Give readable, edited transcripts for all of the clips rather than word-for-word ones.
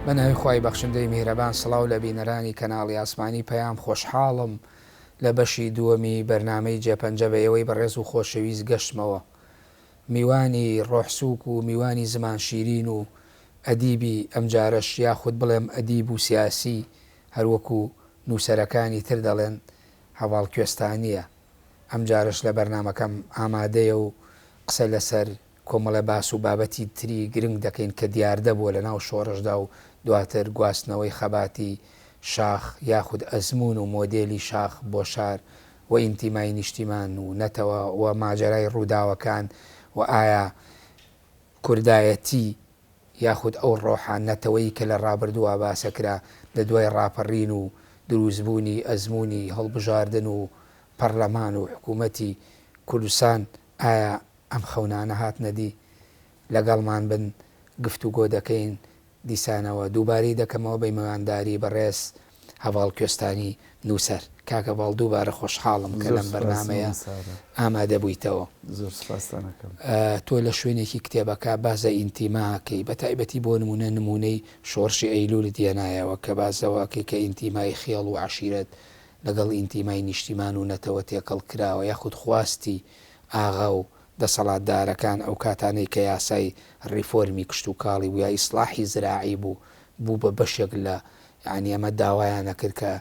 بە ناوی خوای بەخشندەی میهرەبان سڵاو لە بینەرانی کەناڵی ئاسمانی پەیام خۆشحاڵم لە بەشی دووەمی بەرنامەی جێپەنجە بە ئێوەی بەڕێز و خۆشەویست گەشتمەوە میوانی ڕۆح سووک و میوانی زمان شیرین و ئەدیبی ئەمجارەش یاخود بڵێم ئەدیب و سیاسی هەروەکو نووسەرەکانی تر دەڵێن هەڤاڵ کوێستانییە. ئەمجارەش لە بەرنامەکەم ئامادەیە و قسە لەسەر کۆمەڵێ باس و بابەتی تری گرنگ دەکەین کە دیاردە بووە لەناو شۆڕشدا و دواتر گواستنەوەی خەباتی شاخ یاخود ئەزموون و مۆدێلی شاخ بۆ شار و ئینتیمای نیشتیمان و نەتەوە و ماجەرای ڕووداوەکان و ئایا کوردایەتی یاخود ئەو ڕۆحە نەتەوەیی کە لە ڕابردووا باسەکرا لە دوای ڕاپەڕین و دروستبوونی ئەزموونی هەڵبژاردن و پەڕلەمان و حکوومەتی کوردستان ئایا ئەم خەونانە هاتنە دی؟ لەگەڵمان بن گفتوگۆ دەکەین دیسانەوە دووبارەی دەکەمەوە بە میوانداری بەڕێز هەڤاڵ کوێستانی نووسەر. کاک هەڤاڵ دووبارە خۆشحاڵم کە زۆر لەم سوپاس بەرنامەیە مامۆستا ئارام. ئامادە بوویتەوە. زۆر سوپاستان ئەکەم. تۆ لە شوێنێکی کتێبەکە باس لە ئینتیما ئەکەی بە تایبەتی بۆ نموونە نموونەی شۆڕشی ئەیلوولت هێنایەوە کە باس لەوە ئەکەی کە ئینتیمای خێڵ و عەشیرەت لەگەڵ ئینتیمای نیشتیمان و نەتەوە تێکەڵ کراوە یاخود خواستی ئاغا و دەسەڵاتدارەکان ئەوکاتانەی کە یاسای ڕیفۆرمی کشتوکاڵی بوو یا ئیسڵاحی زراعی بوو بوو بە بەشێک لە یانی ئەمە داوایان ئەکرد کە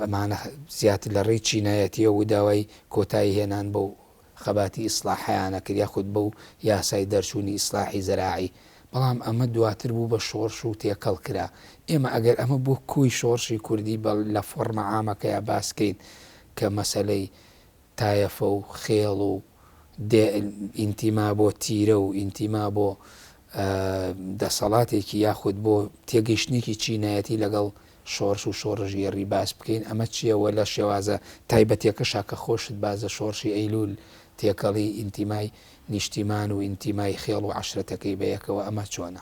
ئەمانە زیاتر لە ڕێی چینایەتیەوە وداوای کۆتایی هێنان بەو خەباتی ئیسڵاحەیان ئەکرد یاخود بەو یاسای دەرچوونی ئیسڵاحی زراعی بەڵام ئەمە دواتر بوو بە شۆڕش و تێکەڵ کرا ئێمە ئەگەر ئەمە بۆ کۆی شۆڕشی کوردی بە لە فۆڕمە عامەکەیا باس کەین کە مەسەلەی تایەفە و خێڵ و دێ ئینتیما بۆ تیرە و ئینتیما بۆ دەسەڵاتێکی یاخود بۆ تێگەیشتنێکی چینایەتی لەگەڵ شۆڕش و شۆڕشگێڕی باس بکەین ئەمە چییە وە لە شێوازە تایبەتیەکەشا کە خۆشت باس لە شۆڕشی ئەیلول تێکەڵی ئینتیمای نیشتیمان و ئینتیمای خێڵ و عەشرەتەکەی بەیەکەوە ئەمە چۆنە؟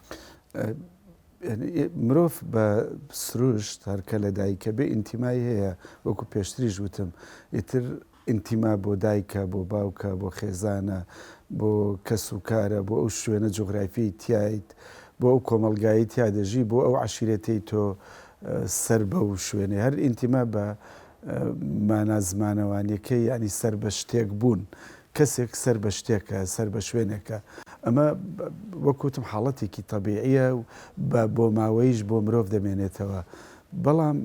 مرۆڤ بە سروشت هەر کە لە دایکە بێ ئینتیمای هەیە وەکو پێشتریش وتم ئیتر ئینتیما بۆ دایکە بۆ باوکە بۆ خێزانە بۆ کەس و کارە بۆ ئەو شوێنە جوغرافیەی تیایت بۆ ئەو کۆمەڵگایەی تیا دەژی بۆ ئەو عەشیرەتەی تۆ سەر بەو شوێنەی هەر ئینتیما بە مانا زمانەوانیەکەی یانی سەر بە شتێک بوون کەسێک سەر بە شتێکە، سەر بە شوێنێکە. ئەمە وەک وتم حاڵەتێکی تەبیعییە و بە بۆماوەییش بۆ مرۆڤ دەمێنێتەوە. بەڵام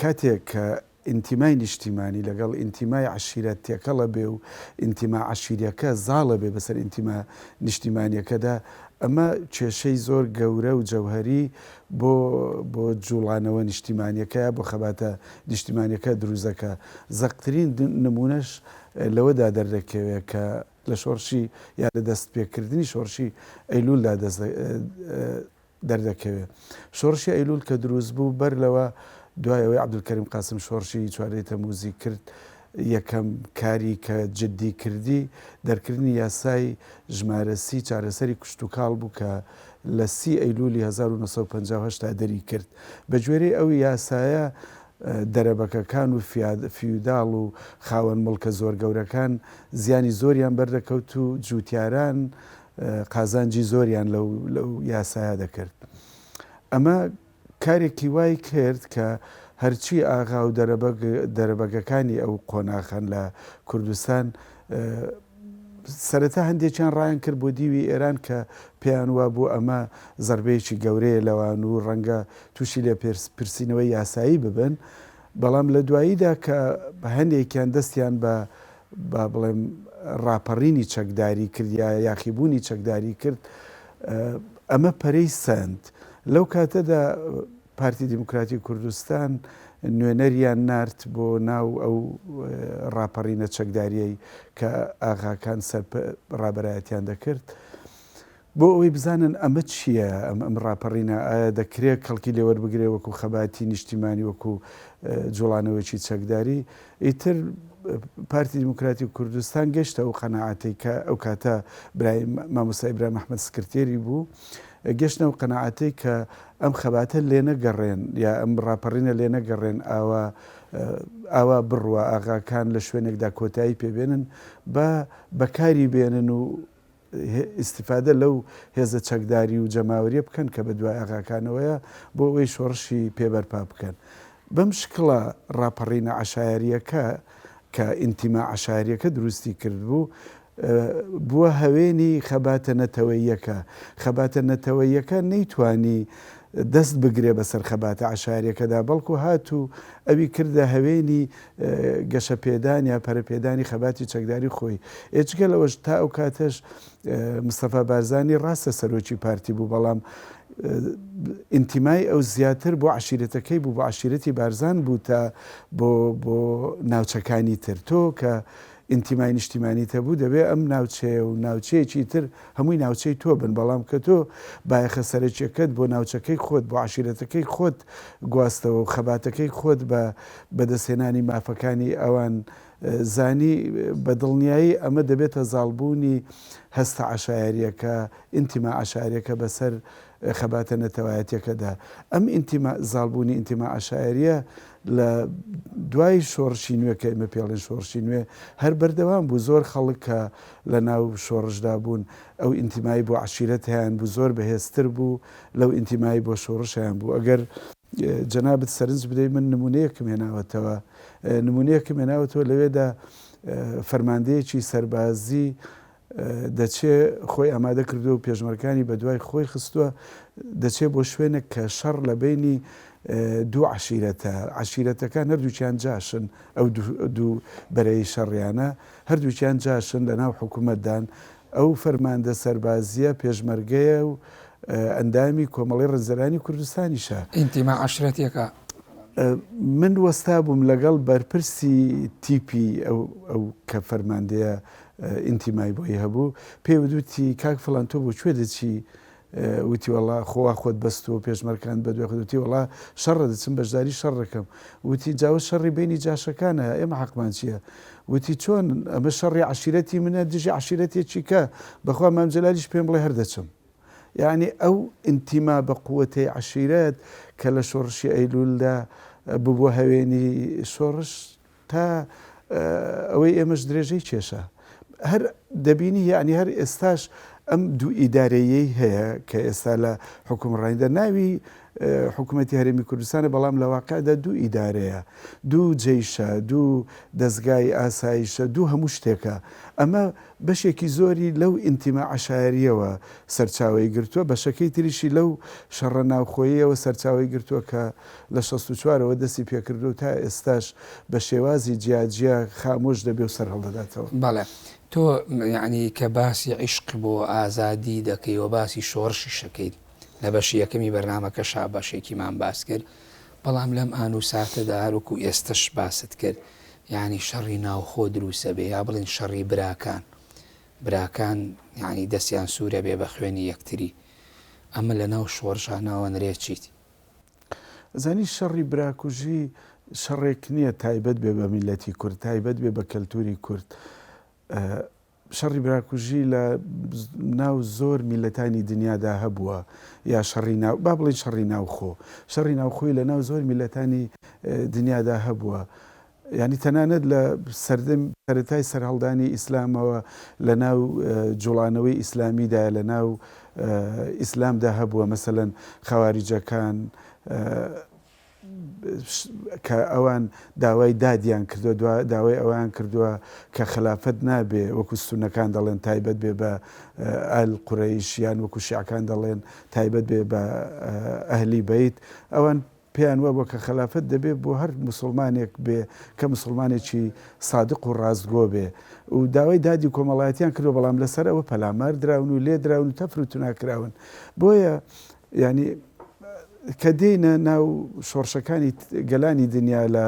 کاتێک کە ئینتیمای نیشتیمانی لەگەڵ ئینتیمای عەشیرەت تێکەڵ ئەبێ و ئینتیما عەشیرییەکە زاڵ ئەبێ بەسەر ئینتیما نیشتیمانییەکەدا، ئەمە کێشەی زۆر گەورە و جەوهەری بۆ بۆ جووڵانەوە نیشتیمانییەکە یا بۆ خەباتە نیشتیمانییەکە دروست دەکا. زەقترین نموونەش لەوەدا دەردەکەوێت کە لە شۆڕشی یا لە دەستپێکردنی شۆڕشی ئەیلوولدا دەست دەردەکەوێت. شۆڕشی ئەیلوول کە دروست بوو بەر لەوە دوای ئەوەی عەبدولکەریم قاسم شۆڕشی چواردەی تەمووزی کرد یەکەم کاری کە جددی کردی دەرکردنی یاسای ژمارە سی چارەسەری کشتوکاڵ بوو کە لە سی ئەیلوولی 1958 تا دەری کرد. بە گوێرەی ئەو یاسایە دەرەبەکەکان و فیوداڵ و خاوەن موڵکە زۆر گەورەکان زیانی زۆریان بەردەکەوت و جووتیاران قازانجی زۆریان لەو لەو یاسایە دەکرد. ئەمە کارێکی وای کرد کە هەرچی ئاغا و دەرەبەگ دەرەبەگەکانی ئەو قۆناخەن لە کوردستان سەرەتا هەندێکیان ڕایان کرد بۆ دیوی ئێران کە پێیان وابوو ئەمە زەربەیەکی گەورەیە لەوان و ڕەنگە تووشی لێپرسینەوەی یاسایی ببن، بەڵام لە دواییدا کە هەندێکیان دەستیان بە با بڵێم ڕاپەڕینی چەکداری کرد یا یاخیبوونی چەکداری کرد، ئەمە پەرەی سەند. لەو کاتەدا پارتی دیموکراتی کوردستان نوێنەریان نارد بۆ ناو ئەو ڕاپەڕینە چەکدارییەی کە ئاغاکان ڕابەرایەتیان دەکرد، بۆ ئەوەی بزانن ئەمە چییە، ئەم ڕاپەڕینە ئایا دەکرێ کەڵکی لێ وەربگرێ وەکو خەباتی نیشتیمانی، وەکو جوڵانەوەیەکی چەکداری، ئیتر پارتی دیموکراتی کوردستان گەشتە ئەو قەناعەتەی کە ئەو کاتە برای مامۆستا ئیبراهیم ئەحمەد سکرتێری بوو، گەشتنە ئەو قەناعەتەی کە ئەم خەباتە لێنەگەڕێن یا ئەم ڕاپەڕینە لێنەگەڕێن ئاوا ئاوا بڕوا ئاغاکان لە شوێنێکدا کۆتایی پێ بێنن با بەکاری بێنن و. ئیستیفادە لەو هێزە چەکداری و جەماوەریە بکەن کە بە دوای ئاغاکانەوەیە بۆ ئەوەی شۆڕشی پێ بەرپا بکەن. بەم شکڵە ڕاپەڕینە عەشایەرییەکە کە ئینتیما عەشایەرییەکە دروستی کردبوو، بووە هەوێنی خەباتە نەتەوەییەکە. خەباتە نەتەوەییەکە نەیتوانی دەست بگرێ بەسەر خەباتە عەشایەرییەکەدا، بەڵکو هات و ئەوی کردە هەوێنی گەشەپێدان یا پەرەپێدانی خەباتی چەکداری خۆی. ئێجگە لەوەش تا ئەو کاتەش مستەفا بارزانی ڕاستە سەرۆکی پارتی بوو، بەڵام ئینتیمای ئەو زیاتر بۆ عەشیرەتەکەی بوو، بۆ عەشیرەتی بارزان بوو تا بۆ بۆ ناوچەکانی تر. تۆ کە ئینتیمای نیشتیمانیت هەبوو دەبێ ئەم ناوچەیە و ناوچەیەکی تر هەمووی ناوچەی تۆ بن، بەڵام کە تۆ بایەخە سەرەکیەکەت بۆ ناوچەکەی خۆت، بۆ عەشیرەتەکەی خۆت گواستەوە و خەباتەکەی خۆت بە بەدەستهێنانی مافەکانی ئەوان زانی، بە دڵنیایی ئەمە دەبێتە زاڵبوونی هەستە عەشایەریەکە، ئینتیما عەشایەریەکە بەسەر خەباتە نەتەوایەتیەکەدا. ئەم ئینتیما، زاڵبوونی ئینتیما عەشایەریە لە دوای شۆڕشی نوێ کە ئێمە پێڵێن شۆڕشی نوێ هەر بەردەوام بوو، زۆر خەڵک کە لە ناو شۆڕشدا بوون ئەو ئینتیمای بۆ عەشیرەت هەیان بوو زۆر بەهێزتر بوو لەو ئینتیمای بۆ شۆڕش هەیان بوو. ئەگەر جەنابت سەرنج بدەی من نموونەیەکم هێناوەتەوە، نموونەیەکم هێناوەتەوە لەوێدا فەرماندەیەکی سەربازی دەچێ خۆی ئامادە کردووە و پێشمەرگانی بە دوای خۆی خستووە، دەچێ بۆ شوێنێک کە شەڕ لە بەینی دوو عەشیرەتە، عەشیرەتەکان هەردووکیان جاشن، ئەو دوو بەرەی شەڕیانە هەردووکیان جاشن لە ناو حکوومەتدان، ئەو فەرماندە سەربازییە پێشمەرگەیە و ئەندامی کۆمەڵەی ڕەنجدەرانی کوردستانیشە. ئینتیما عەشرەتیەکە. من وەستابووم لەگەڵ بەرپرسی تیپی ئەو کە فەرماندەیە ئینتیمای بۆی هەبوو، پێی وت وتی کاک فڵان تۆ بۆ کوێ دەچی؟ وتی وەڵا خۆ وا خۆت بەستووە پێشمەرکانت بە دوای خۆت، وتی وەڵا شەڕە دەچم بەشداری شەڕ دەکەم، وتی جا ئەوە شەڕی بەینی جاشەکانە ئێمە حەقمان چییە؟ وتی چۆن ئەمە شەڕی عەشیرەتی منە دژی عەشیرەتێکی کە، بەخوا مام جەلالیش پێم بڵێ هەر دەچم. یەعنی ئەو ئینتیما بە قووەتەی عەشیرەت کە لە شۆڕشی ئەیلوولدا ببووە هەوێنی شۆڕش، تا ئەوەی ئێمەش درێژەی کێشا. هەر دەبینی یەعنی هەر ئێستاش ئەم دوو ئیدارەییەی هەیە کە ئێستا لە حوکمڕانیدا ناوی حکوومەتی هەرێمی کوردستانە بەڵام لە واقعدا دوو ئیدارەیە، دوو جەیشە، دوو دەزگای ئاسایشە، دوو هەموو شتێکە. ئەمە بەشێکی زۆری لەو ئینتیما عەشایەرییەوە سەرچاوەی گرتووە، بەشەکەی تریشی لەو شەڕە ناوخۆییەوە سەرچاوەی گرتووە کە لە 64 ەوە دەستی پێکردووە و تا ئێستاش بە شێوازی جیا جیا خامۆش دەبێ و سەرهەڵدەداتەوە. بەڵێ. تۆ یەعنی کە باسی عیشق بۆ ئازادی دەکەی و باسی شۆڕشیش ئەکەیت، لە بەشی یەکەمی بەرنامەکەشا بەشێکیمان باس کرد، بەڵام لەم ئان و ساتەدا هەر وەکوو ئێستەش باست کرد، یەعنی شەڕی ناوخۆ دروست ئەبێ یا بڵێین شەڕی براکان، براکان یەعنی دەستیان سوور ئەبێ بە خوێنی یەکتری، ئەمە لە ناو شۆڕشا ناوەنرێ چیت؟ ئەزانی شەڕی براکوژی شەڕێک نییە تایبەت بێ بە میللەتی کورد، تایبەت بێ بە کەلتوری کورد. شەڕی براکوژی لە ناو زۆر میللەتانی دنیادا هەبووە یا شەڕی ناو با بڵێین شەڕی ناوخۆ، شەڕی ناوخۆی لە ناو زۆر میللەتانی دنیادا هەبووە. یانی تەنانەت لە سەردەم سەرەتای سەرهەڵدانی ئیسلامەوە لە ناو جوڵانەوەی ئیسلامیدا لە ناو ئیسلامدا هەبووە مەسەلەن خەواریجەکان کە ئەوان داوای دادیان کردووە داوای ئەویان کردووە کە خەلافەت نابێ وەکو سونەکان دەڵێن تایبەت بێ بە ئال قورەیش یان وەکو شیعەکان دەڵێن تایبەت بێ بە ئەهلی بەیت ئەوان پێیان وابووە کە خەلافەت دەبێ بۆ هەر موسوڵمانێک بێ کە موسوڵمانێکی سادق و ڕاستگۆ بێ و داوای دادی کۆمەڵایەتیان کردووە بەڵام لەسەر ئەوە پەلامار دراون و لێدراون و تەفر و تونا کراون بۆیە یانی کە دێینە ناو شۆڕشەکانی گەلانی دنیا لە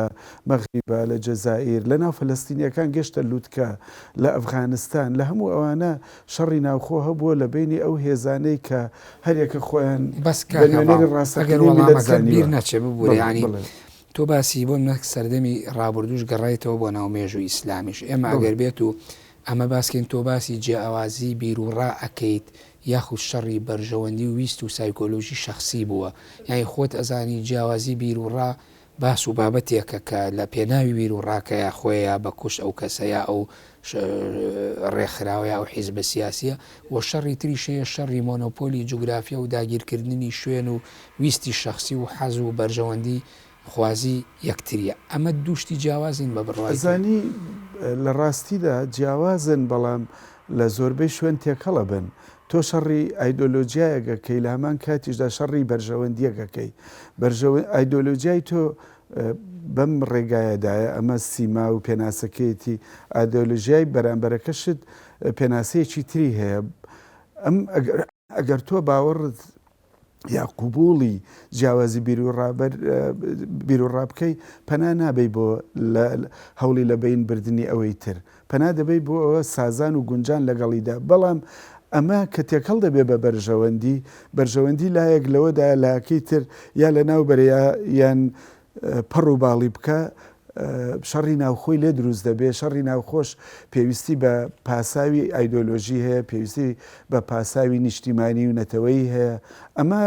مەغریبە لە جەزائیر لە ناو فەلەستینیەکان گەشتە لوتکە لە ئەفغانستان لە هەموو ئەوانە شەڕی ناوخۆ هەبووە لە بەینی ئەو هێزانەی کە هەریەکە خۆیان بەس بە کاک نوێنەری هەڤاڵ ئەگەر ڕاستەقینەی میللەت وەڵامەکەت بیر زانیوە. نەچێ ببورە بەڵێ یانی بەڵێ. تۆ باسی بۆ نمونە سەردەمی ڕابوردووش گەڕایتەوە بۆ ناو مێژووی ئیسلامیش ئێمە بەڵێ. ئەگەر بێت و ئەمە باس کەین تۆ باسی جیاوازی بیروڕا ئەکەیت یاخود شەڕی بەرژەوەندی و ویست و سایکۆلۆژی شەخسی بووە یانی خۆت ئەزانی جیاوازی بیروڕا. باس و بابەتێکە کە لە پێناوی بیروڕاکەیا خۆیا بە کوشت ئەو کەسە یا ئەو ڕێکخراوە یا ئەو حیزبە سیاسیە و شەڕی تریش هەیە شەڕی مۆنۆپۆلی جوگرافیا و داگیرکردنی شوێن و ویستی شەخسی و حەز و بەرژەوەندی خوازی یەکتریە ئەمە دوو شتی جیاوازین بە بڕوای تۆ؟ ئەزانی لە ڕاستیدا جیاوازن بەڵام لە زۆربەی شوێن تێکەڵ ئەبن. تۆ شەڕی ئایدۆلۆجیایەک ئەکەی لە هەمان کاتیشدا شەڕی بەرژەوەندییەک ئەکەی. بەرژەوە ئایدۆلۆجیای تۆ بەم ڕێگایەدایە، ئەمە سیما و پێناسەکەیەتی، ئایدۆلۆژیای بەرامبەرەکەشت پێناسەیەکی تری هەیە. ئەم ئەگەر تۆ باوەڕت یا قبوڵی جیاوازی بیروڕا بکەی پەنا نابەی بۆ هەوڵی لە بەین بردنی ئەوەی تر پەنا دەبەی بۆ ئەوە سازان و گونجان لەگەڵیدا بەڵام ئەمە کە تێکەڵ دەبێ بە بەرژەوەندی بەرژەوەندی لایەک لەوەدا لاکەی تر یا لە ناو بەرە یان پەڕ و باڵی بکا، شەڕی ناوخۆی لێ دروست دەبێ، شەڕی ناوخۆش پێویستی بە پاساوی ئایدۆلۆژی هەیە، پێویستی بە پاساوی نیشتیمانی و نەتەوەیی هەیە، ئەمە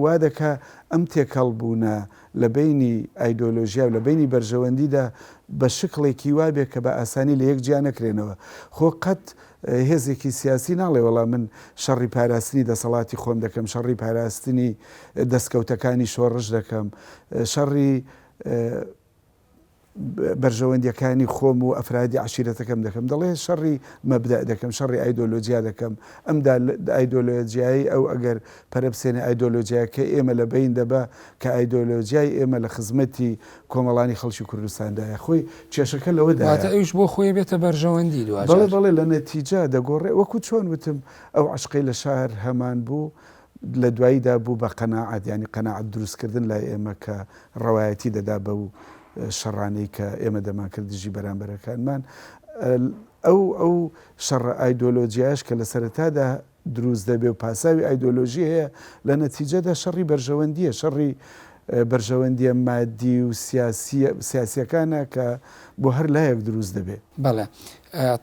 وا دەکا ئەم تێکەڵ بوونە لە بەینی ئایدۆلۆژیا و لە بەینی بەرژەوەندیدا بە شکڵێکی وا بێ کە بە ئاسانی لە یەک جیا نەکرێنەوە. خۆ قەت هێزێکی سیاسی ناڵێ وەڵا من شەڕی پاراستنی دەسەڵاتی خۆم دەکەم، شەڕی پاراستنی دەستکەوتەکانی شۆڕش دەکەم، شەڕی بەرژەوەندیەکانی خۆم و ئەفرادی عەشیرەتەکەم دەکەم، دەڵێ شەڕی مەبدەء دەکەم، شەڕی ئایدۆلۆجیا دەکەم، ئەم ئایدۆلۆجیایەی ئەو ئەگەر پەرە بسێنێ ئایدۆلۆجیاکەی ئێمە لە بەین دەبا کە ئایدۆلۆجیای ئێمە لە خزمەتی کۆمەڵانی خەڵکی کوردستاندایە. خۆی کێشەکە لەوەدایە. واتە ئەویش بۆ خۆی ئەبێتە بەرژەوەندی دواجار. بەڵێ بەڵێ لە نەتیجە دەگۆڕێ. وەکوو چۆن وتم ئەو عەشقەی لە شار هەمان بوو لە دواییدا بوو بە قەناعەت یانی قەناعەت دروست کردن لای ئێمە کە ڕەوایەتی دەدا بەو شەڕانەی کە ئێمە دەمانکرد دژی بەرامبەرەکانمان. ئەو ئەو شەڕە ئایدۆلۆجیایەش کە لە سەرەتادا دروست دەبێ و پاساوی ئایدۆلۆژی هەیە، لە نەتیجەدا شەڕی بەرژەوەندییە، شەڕی بەرژەوەندییە مادی و سیاسییە سیاسییەکانە کە بۆ هەر لایەک دروست دەبێ. بەڵێ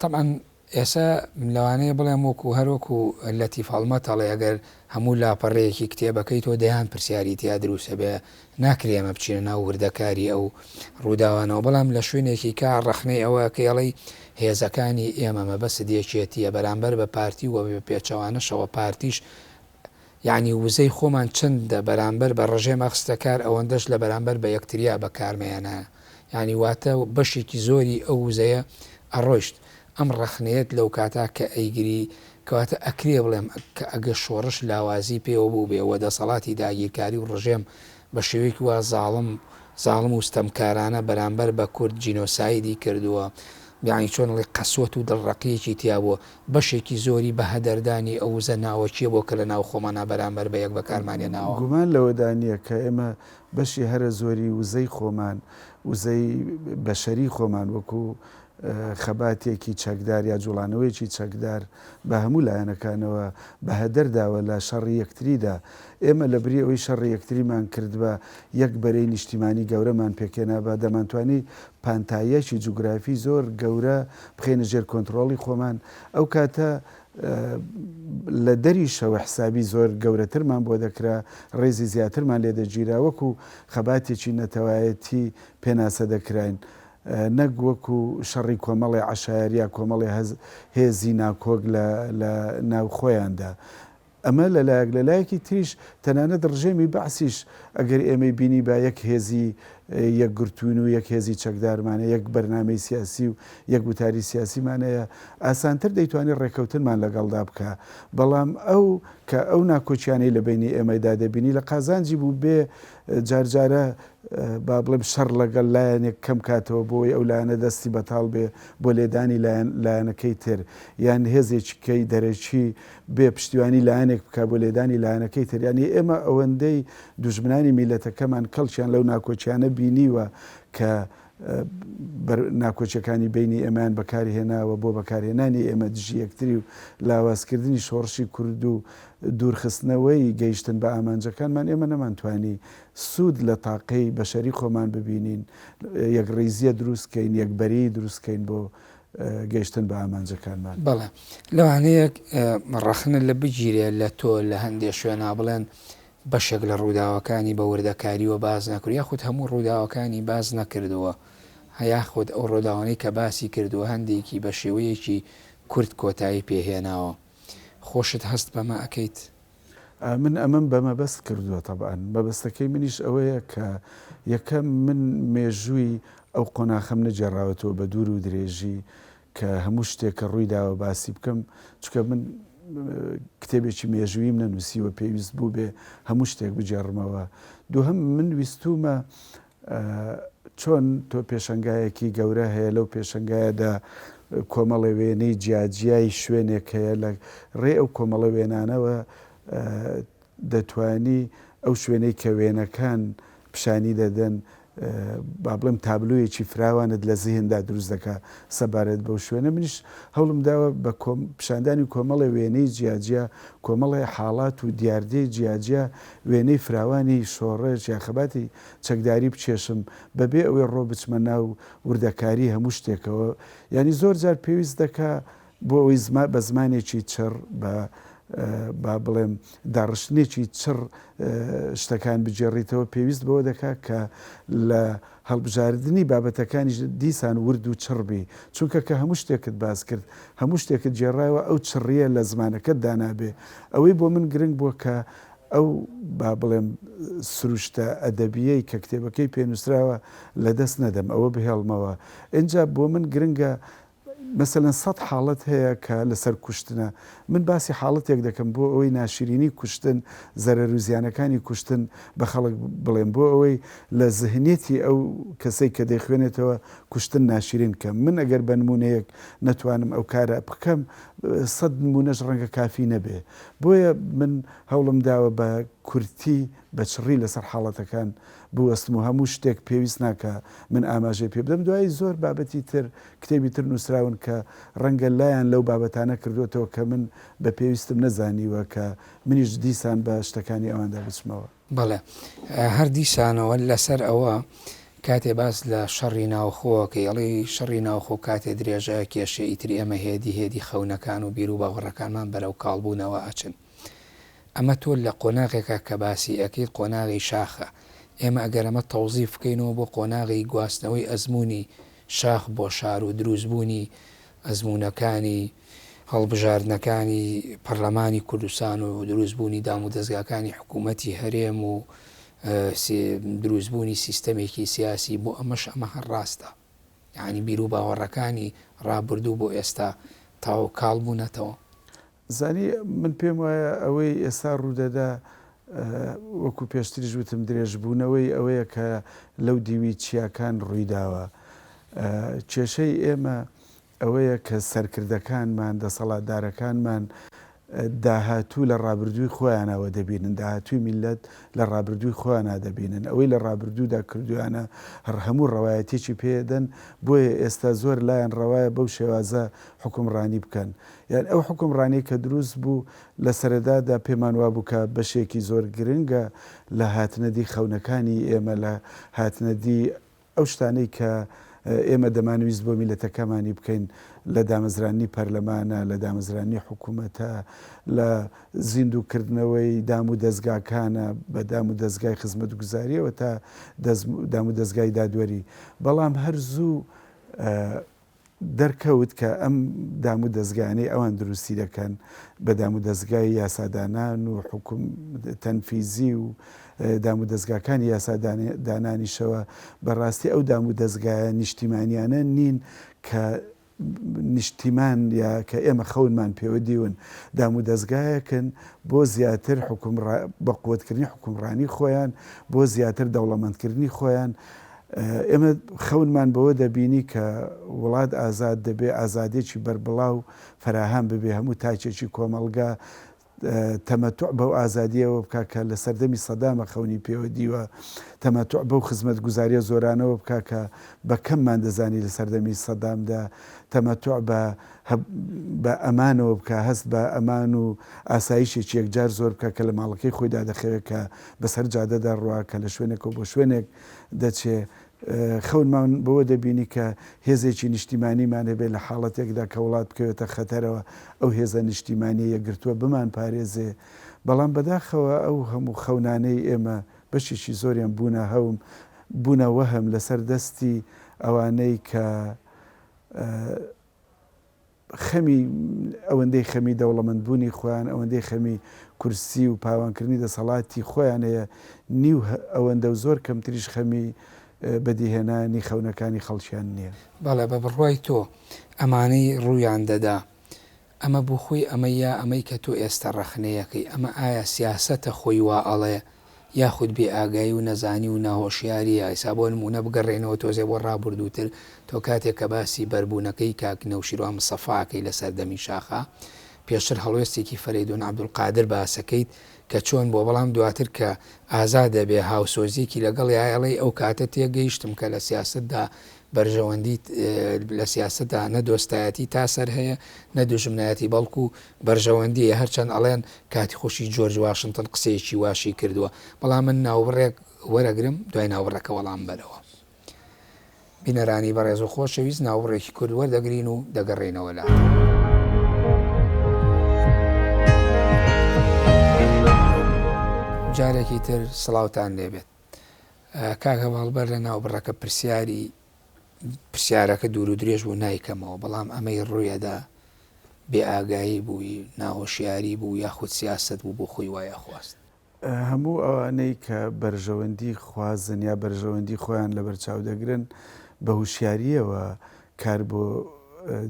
تەبعەن ئێسە لەوانەیە بڵێم وەکو هەر وەکو لەتیف هەڵمەت ئەڵێ ئەگەر هەموو لاپەڕەیەکی کتێبەکەی تۆ دەیان پرسیاری تیا دروست ئەبێ ناکرێ ئێمە بچینە ناو وردەکاری ئەو ڕووداوانەوە، بەڵام لە شوێنێکی کا ڕەخنەی ئەوە ئەکەی ئەڵێی هێزەکانی ئێمە، مەبەستت یەکێتییە، بەرامبەر بە پارتی و بە پێچەوانەشەوە پارتیش یەعنی وزەی خۆمان چەندە بەرامبەر بە ڕژێم ئەخستە کار ئەوەندەش لە بەرامبەر بە یەکتریا بەکارمەیەنایە یەعنی واتە بەشێکی زۆری ئەو وزەیە ئەڕۆیشت ئەم ڕەخنەیەت لەو کاتە کە ئەیگری کەواتە ئەکرێ بڵێم کە ئەگە شۆڕش لاوازی پێوە بووبێ و دەسەڵاتی داگیرکاری و ڕژێم بە شێوەیەکی وا زاڵم زاڵم و ستەمکارانە بەرامبەر بە کورد جینۆسایدی کردووە یانی چۆن ئەڵێی قەسوەت و دڵڕەقییەکی تیا بووە بەشێکی زۆری بە هەدەردانی ئەو وزە ناوەکییە بووە کە لە ناو خۆمانا بەرامبەر بە یەک بەکارمان هێناوە. گومان لەوەدا نییە کە ئێمە بەشی هەرە زۆری وزەی خۆمان، وزەی بەشەری خۆمان وەکوو خەباتێکی چەکدار یا جوڵانەوەیەکی چەکدار بە هەموو لایەنەکانەوە بە هەدەر داوە لە شەڕی یەکتریدا. ئێمە لە بری ئەوەی شەڕی یەکتریمان کردبا، یەک بەرەی نیشتیمانی گەورەمان پێکهێنابا، دەمانتوانی پانتاییەکی جوگرافی زۆر گەورە بخەینە ژێر کۆنتڕۆڵی خۆمان. ئەو کاتە لە دەریشەوە حسابی زۆر گەورەترمان بۆ دەکرا، ڕێزی زیاترمان لێ دەگیرا، وەکو خەباتێکی نەتەوایەتی پێناسە دەکراین. نەک وەکو شەڕی کۆمەڵێ عەشایەر یا کۆمەڵێ هێزی ناکۆک لە لە ناو خۆیاندا. ئەمە لە لایەک، لە لایەکی تریش تەنانەت ڕژێمی بەعسیش ئەگەر ئێمەی بینیبا یەک هێزی یەکگرتووین و یەک هێزی چەکدارمان هەیە، یەک بەرنامەی سیاسی و یەک وتاری سیاسیمان هەیە، ئاسانتر دەیتوانی ڕێککەوتنمان لەگەڵدا بکا. بەڵام ئەو کە ئەو ناکۆکیانەی لە بەینی ئێمەدا دەبینی لە قازانجی بوو بێ جارجارە با بڵێم شەڕ لەگەڵ لایەنێک کەم کاتەوە بۆی ئەو لایەنە دەستی بەتاڵ بێ بۆ لێدانی لایەن لایەنەکەی تر یان هێزێکی کەی دەرەکی بێ پشتیوانی لایەنێک بکا بۆ لێدانی لایەنەکەی تر یانی ئێمە ئەوەندەی دوژمنانی میلەتەکەمان کەڵکیان لەو ناکۆکیانە بینیوە کە ناکۆکیەکانی بەینی ئێمەیان بەکارهێناوە بۆ بەکارهێنانی ئێمە دژی یەکتری و لاوازکردنی شۆڕشی کورد و دوورخستنەوەی گەیشتن بە ئامانجەکانمان ئێمە نەمانتوانی سوود لە تاقەی بەشەری خۆمان ببینین، یەکڕیزییە دروست کەین، یەکبەرەیی دروست کەین بۆ گەیشتن بە ئامانجەکانمان. بەڵێ لەوانەیە ڕەخنە لە بگیرێ لە تۆ لە هەندێ شوێنا بڵێن. بەشێک لە ڕووداوەکانی بە وردەکاریوە باس نەکردووە یاخود هەموو ڕووداوەکانی باس نەکردووە یاخود ئەو ڕووداوانەی کە باسی کردووە هەندێکی بە شێوەیەکی کورت کۆتایی پێ هێناوە. خۆشت هەست بەمە ئەکەیت؟ من ئەمەم بە مەبەست کردووە تەبعەن. مەبەستەکەی منیش ئەوەیە کە یەکەم من مێژووی ئەو قۆناخەم نەگێڕاوەتەوە بە دوور و درێژی کە هەموو شتێک کە ڕووی داوە باسی بکەم، چونکە من کتێبێکی مێژووییم نەنووسیوە پێویست بووبێ هەموو شتێک بگێڕمەوە. دووهەم من ویستوومە چۆن تۆ پێشەنگایەکی گەورە هەیە لەو پێشەنگایەدا کۆمەڵێ وێنەی جیاجیای شوێنێک هەیە لە ڕێی ئەو کۆمەڵە وێنانەوە دەتوانی ئەو شوێنەی کە وێنەکان پیشانی دەدەن با بڵێم تابلۆیەکی فراوانت لە زیهندا دروست دەکا سەبارەت بەو شوێنە منیش هەوڵم داوە بە پیشاندانی کۆمەڵێ وێنەی جیاجیا کۆمەڵێ حاڵات و دیاردەی جیاجیا وێنەی فراوانی شۆڕش یا خەباتی چەکداری بکێشم بەبێ ئەوەی ڕۆ بچمە ناو وردەکاری هەموو شتێکەوە یانی زۆر جار پێویست دەکا بۆ ئەوەی بە زمانێکی چڕ بە با بڵێم داڕشتنێکی چڕ شتەکان بگێڕیتەوە پێویست بەوە دەکا کە لە هەڵبژاردنی بابەتەکانیش دیسان ورد و چڕ بی چونکە کە هەموو شتێکت باس کرد هەموو شتێکت گێڕایەوە ئەو چڕییە لە زمانەکەتدا نابێ ئەوەی بۆ من گرنگ بووە کە ئەو با بڵێم سروشتە ئەدەبییەی کە کتێبەکەی پێ نووسراوە لە دەست نەدەم، ئەوە بهێڵمەوە. ئینجا بۆ من گرنگە مەسەلەن سەت حاڵەت هەیە کە لەسەر کوشتنە، من باسی حاڵەتێک دەکەم بۆ ئەوەی ناشرینی کوشتن، زەرەر و زیانەکانی کوشتن بە خەڵک بڵێم، بۆ ئەوەی لە زهنیەتی ئەو کەسەی کە دەیخوێنێتەوە کوشتن ناشرین کەم. من ئەگەر بە نموونەیەک نەتوانم ئەو کارە بکەم، سەت نموونەش ڕەنگە کافی نەبێ. بۆیە من هەوڵم داوە بە کورتی بە چڕی لەسەر حاڵەتەکان بوەستم و هەموو شتێک پێویست ناکا من ئاماژەی پێ بدەم، دوایی زۆر بابەتی تر کتێبی تر نووسراون کە ڕەنگە لایان لەو بابەتانە کردووەتەوە کە من بە پێویستم نەزانیوە کە منیش دیسان بە شتەکانی ئەواندا بچمەوە. بەڵێ هەر دیسانەوە لەسەر ئەوە کاتێ باس لە شەڕی ناوخۆ ئەکەی ئەڵێی شەڕی ناوخۆ کاتێ درێژە ئەکێشێ ئیتر ئێمە هێدی هێدی خەونەکان و بیروباوەڕەکانمان بەرەو کاڵبوونەوە ئەچن. ئەمە تۆ لە قۆناغێکا کە باسی ئەکەیت قۆناغی شاخە ئێمە ئەگەر ئەمە تەوزیف بکەینەوە بۆ قۆناغی گواستنەوەی ئەزموونی شاخ بۆ شار و دروستبوونی ئەزموونەکانی هەڵبژاردنەکانی پەرلەمانی کوردستان و دروستبوونی دامودەزگاکانی حکوومەتی هەرێم و دروستبوونی سیستەمێکی سیاسی بۆ ئەمەش ئەمە هەر ڕاستە یانی بیروباوەڕەکانی ڕابردوو بۆ ئێستا تەواو کاڵ بوونەتەوە. زانی من پێم وایە ئەوەی ئێستا ڕوودەدا وەکو پێشتریش وتم درێژبوونەوەی ئەوەیە کە لەو دیوی چیاکان ڕوویداوە. کێشەی ئێمە ئەوەیە کە سەرکردەکانمان، دەسەڵاتدارەکانمان داهاتوو لە ڕابردووی خۆیانەوە دەبینن، داهاتووی میللەت لە ڕابردووی خۆیانا دەبینن، ئەوەی لە ڕابردوودا کردوویانە هەموو ڕەوایەتیەکی پێدەن، بۆیە ئێستا زۆر لایان ڕەوایە بەو شێوازە حوکمڕانی بکەن. یان ئەو حوکمڕانیەی کە دروست بوو لە سەرەدادا پێمان وابوو کە بەشێکی زۆر گرنگە لە هاتنەدی خەونەکانی ئێمە، لە هاتنەدی ئەو شتانەی کە ئێمە دەمانویست بۆ میللەتەکەمانی بکەین لە دامەزراندنی پەرلەمانە، لە دامەزراندنی حکوومەتە، لە زیندووکردنەوەی دام و دەزگاکانە بە دام و دەزگای خزمەتگوزارییەوە تا دام و دەزگای دادوەری. بەڵام هەر زوو دەرکەوت کە ئەم دام و دەزگایانەی ئەوان دروستی دەکەن بە دام و دەزگای یاسادانان و حوکم تەنفیزی و دام و دەزگاکانی یاسادانانیشەوە بەڕاستی ئەو دام و دەزگایە نیشتیمانیانە نین کە نیشتیمان یا کە ئێمە خەونمان پێوە دیون دام و دەزگایەکن بۆ زیاتر حوکم بە قوتکردنی حوکمڕانی خۆیان بۆ زیاتر دەوڵەمەندکردنی خۆیان ئێمە خەونمان بەوە دەبینی کە وڵات ئازاد دەبێ، ئازادیەکی بەربڵاو فەراهەم ببێ، هەموو تاکێکی کۆمەڵگا تەمەتوع بەو ئازادیەوە بکا کە لە سەردەمی سەدامە خەونی پێوە دیوە، تەمەتوع بەو خزمەتگوزاریە زۆرانەوە بکا کە بە کەممان دەزانی لە سەردەمی سەدامدا، تەمەتوع بە بە ئەمانەوە بکا، هەست بە ئەمان و ئاسایشێکی یەکجار زۆر بکا کە لە ماڵەکەی خۆیدا دەخەوێ، کە بەسەر جادەدا ڕوا، کە لە شوێنێکەوە بۆ شوێنێک دەچێ. خەونمان بەوە دەبینی کە هێزێکی نیشتیمانیمان هەبێ لە حاڵەتێکدا کە وڵات بکەوێتە خەتەرەوە، ئەو هێزە نیشتیمانییە یەکگرتووە بمانپارێزێ. بەڵام بەداخەوە ئەو هەموو خەونانەی ئێمە بەشێکی زۆریان بوونە هەوم، بوونە وەهم لەسەر دەستی ئەوانەی کە خەمی ئەوەندەی خەمی دەوڵەمەندبوونی خۆیان، ئەوەندەی خەمی کورسی و پاوانکردنی دەسەڵاتی خۆیان هەیە، نیو ئەوەندە و زۆر کەمتریش خەمی بەدیهێنانی خەونەکانی خەڵکیان نییە. بەڵێ بە بڕوای تۆ ئەمانەی ڕوویان دەدا ئەمە بۆ خۆی ئەمە یا ئەمەی کە تۆ ئێستە ڕەخنەیەکەی ئەمە ئایا سیاسەتە خۆی وا ئەڵێ یاخود بێ ئاگایی و نەزانی و ناهۆشیاریە ئیسا بۆ نموونە بگەڕێینەوە تۆزێ بۆ ڕابوردووتر تۆ کاتێک کە باسی بەربوونەکەی کاک نەوشیروان مستەفا ئەکەی لە سەردەمی شاخا پێشتر هەڵوێستێکی فەرەیدون عەبدولقادر باسەکەیت کە چۆن بووە بەڵام دواتر کە ئازاد دەبێ هاوسۆزیەکی لەگەڵیا ئەڵێی ئەو کاتە تێگەیشتم کە لە سیاسەتدا بەرژەوەندی لە سیاسەتدا نە دۆستایەتی تا سەر هەیە نە دوژمنایەتی بەڵکو بەرژەوەندیە هەرچەند ئەڵێن کاتی خۆشی جۆرج واشنتن قسەیەکی واشی کردووە بەڵام من ناوبڕێک وەرەگرم دوای ناوبڕەکە وەڵام بەرەوە. بینەرانی بەڕێز و خۆشەویست ناوبڕێکی کورت وەردەگرین و دەگەڕێینەوە لاتان. جارێکی تر سڵاوتان لێبێت. کاک هەڤاڵ بەر لە ناوبڕەکە پرسیاری پرسیارەکە دوور و درێژ بوو نایکەمەوە بەڵام ئەمەی ڕوویەدا بێ ئاگایی بووی ناهۆشیاری بوو یاخود سیاسەت بوو بۆ خۆی وای ئەخواست؟ هەموو ئەوانەی کە بەرژەوەندی خوازن یا بەرژەوەندی خۆیان لەبەرچاو دەگرن بە هوشیارییەوە کار بۆ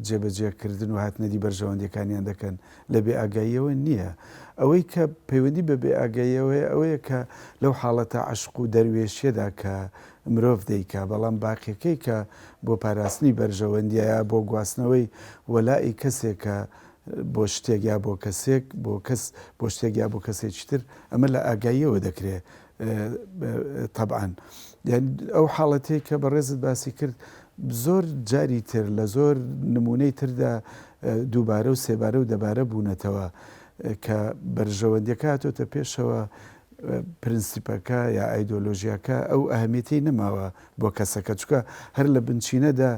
جێبەجێکردن و هاتنەدی بەرژەوەندیەکانیان دەکەن لە بێ ئاگاییەوە نییە. ئەوەی کە پەیوەندی بە بێ ئاگاییەوەیە ئەوەیە کە لەو حاڵەتە عەشق و دەروێشیەدا کە مرۆڤ دەیکا بەڵام باقیەکەی کە بۆ پاراستنی بەرژەوەندیە یا بۆ گواستنەوەی وەلائی کەسێکە بۆ شتێک یا بۆ کەسێک بۆ کەس بۆ شتێک یا بۆ کەسێکی تر ئەمە لە ئاگاییەوە دەکرێ تەبعەن یانی ئەو حاڵەتەی کە بەڕێزت باسی کرد زۆر جاری تر لە زۆر نمونەی تردا دووبارە و سێبارە و دەبارە بوونەتەوە کە بەرژەوەندیەکە هاتۆتە پێشەوە پرنسیپەکە یا ئایدۆلۆژیاکە ئەو ئەهمیەتەی نەماوە بۆ کەسەکە چونکە هەر لە بنچینەدا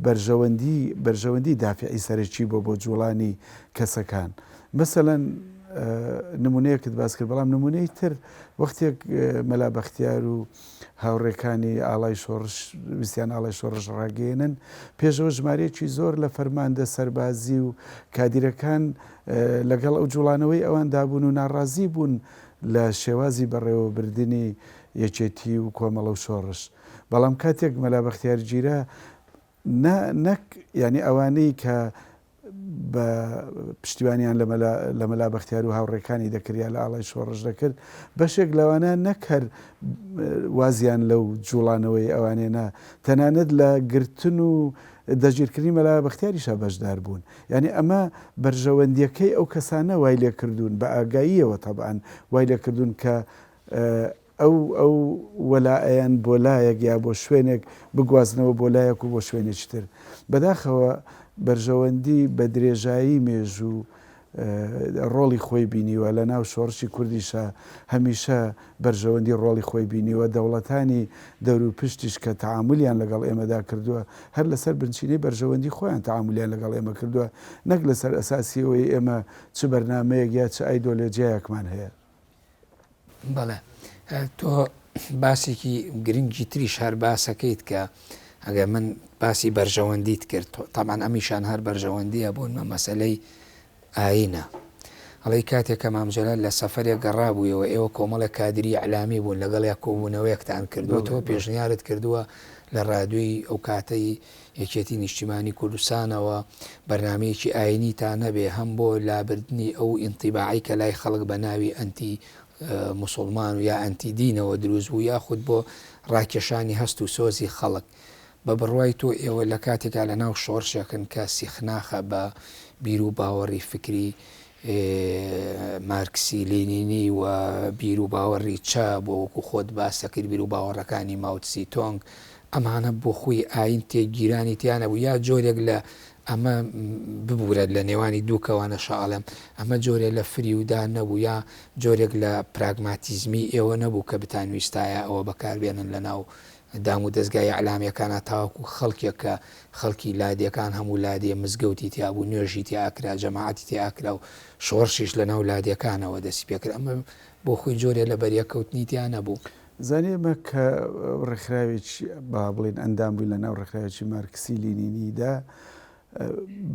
بەرژەوەندی بەرژەوەندی دافعی سەرەکی بۆ بۆ جوڵانی کەسەکان مەسەلەن نمونەیەکت باس کرد بەڵام نمونەی تر وەختێک مەلا بەختیار و هاوڕێکانی ئاڵای شۆڕش ویستیان ئاڵای شۆڕش ڕاگەیەنن پێشەوە ژمارەیەکی زۆر لە فەرماندە سەربازی و کادیرەکان لەگەڵ ئەو جوڵانەوەی ئەوان دابوون و ناڕازی بوون لە شێوازی بەڕێوەبردنی یەکێتی و کۆمەڵە و شۆڕش بەڵام کاتێک مەلا بەختیار گیرا نا نەک یانی ئەوانەی کە بە پشتیوانیان لە مەلا لە مەلا بەختیار و هاوڕێکانی دەکرد یا لە ئاڵای شۆڕش دەکرد بەشێک لەوانە نەک هەر وازیان لەو جوڵانەوەی ئەوانێ نا تەنانەت لە گرتن و دەستگیرکردنی مەلا بەختیاریشا بەشدار بوون یانی ئەمە بەرژەوەندیەکەی ئەو کەسانە وای لێکردوون بە ئاگاییەوە تەبعەن وای لێکردوون کە ئەو ئەو وەلائەیان بۆ لایەک یا بۆ شوێنێک بگوازنەوە بۆ لایەک و بۆ شوێنێکی تر. بەداخەوە بەرژەوەندی بە درێژایی مێژوو ڕۆڵی خۆی بینیوە، لە ناو شۆڕشی کوردیشا هەمیشە بەرژەوەندی ڕۆڵی خۆی بینیوە، دەوڵەتانی دەوروپشتیش کە تەعامولیان لەگەڵ ئێمەدا کردووە هەر لەسەر بنچینەی بەرژەوەندی خۆیان تەعامولیان لەگەڵ ئێمە کردووە نەک لەسەر ئەساسی ئەوەی ئێمە چ بەرنامەیەک یا چ ئایدۆلۆجیایەکمان هەیە. بەڵێ تۆ باسێکی گرنگی تریش هەر باسەکەیت کە ئەگەر من باسی بەرژەوەندیت کرد تامان ئەمیشان هەر بەرژەوەندیە بوون مە مەسلەی ئاینە ئەڵێی کاتێک کە مام جەلال لە سەفەرێک گەڕابوویەوە ئێوە کۆمەڵێک کادری ئیعلامی بوون لەگەڵیا کۆبوونەوەیەکتان کردووە تۆ پێشنیارت کردووە لە ڕادیۆی ئەو کاتەی یەکێتی نیشتیمانی کوردستانەوە بەرنامەیەکی ئاینیتان هەبێ هەم بۆ لابردنی ئەو ئینتیباعەی کە لای خەڵک بە ناوی ئەنتی موسوڵمان و یا ئەنتی دینەوە دروست بوو یاخود بۆ ڕاکێشانی هەست و سۆزی خەڵک. بە بڕوای تۆ ئێوە لە کاتێکا لە ناو شۆڕشێکن کە سیخناخە بە بیر و باوەڕی فکری مارکسی لینینی و بیر و باوەڕی چەپ و وەکو خۆت باست کرد بیر و باوەڕەکانی ماوتسی تۆنگ ئەمانە بۆ خۆی ئاین تێکگیرانی تیا نەبوو یا جۆرێک لە ئەمە ببورە لە نێوانی دوو کەوانەشا ئەڵێم ئەمە جۆرێ لە فریودان نەبوو یا جۆرێک لە پراگماتیزمی ئێوە نەبوو کە بتانویستایە ئەوە بەکاربێنن لە ناو دام و دەزگای ئیعلامیەکانا تاوەکو خەڵکێک کە خەڵکی لادێکان هەموو لادێ مزگەوتی تیا بوو نوێژی تیا ئەکرا جەماعەتی تیا ئەکرا و شۆڕشیش لە ناو لادێکانەوە دەستی پێکرد ئەمە بۆ خۆی جۆرێ لە بەریەککەوتنی تیا نەبوو. زانی ئێمە کە ڕێکخراوێکی با بڵێین ئەندام بووین لە ناو ڕێکخراوێکی مارکسی لینینیدا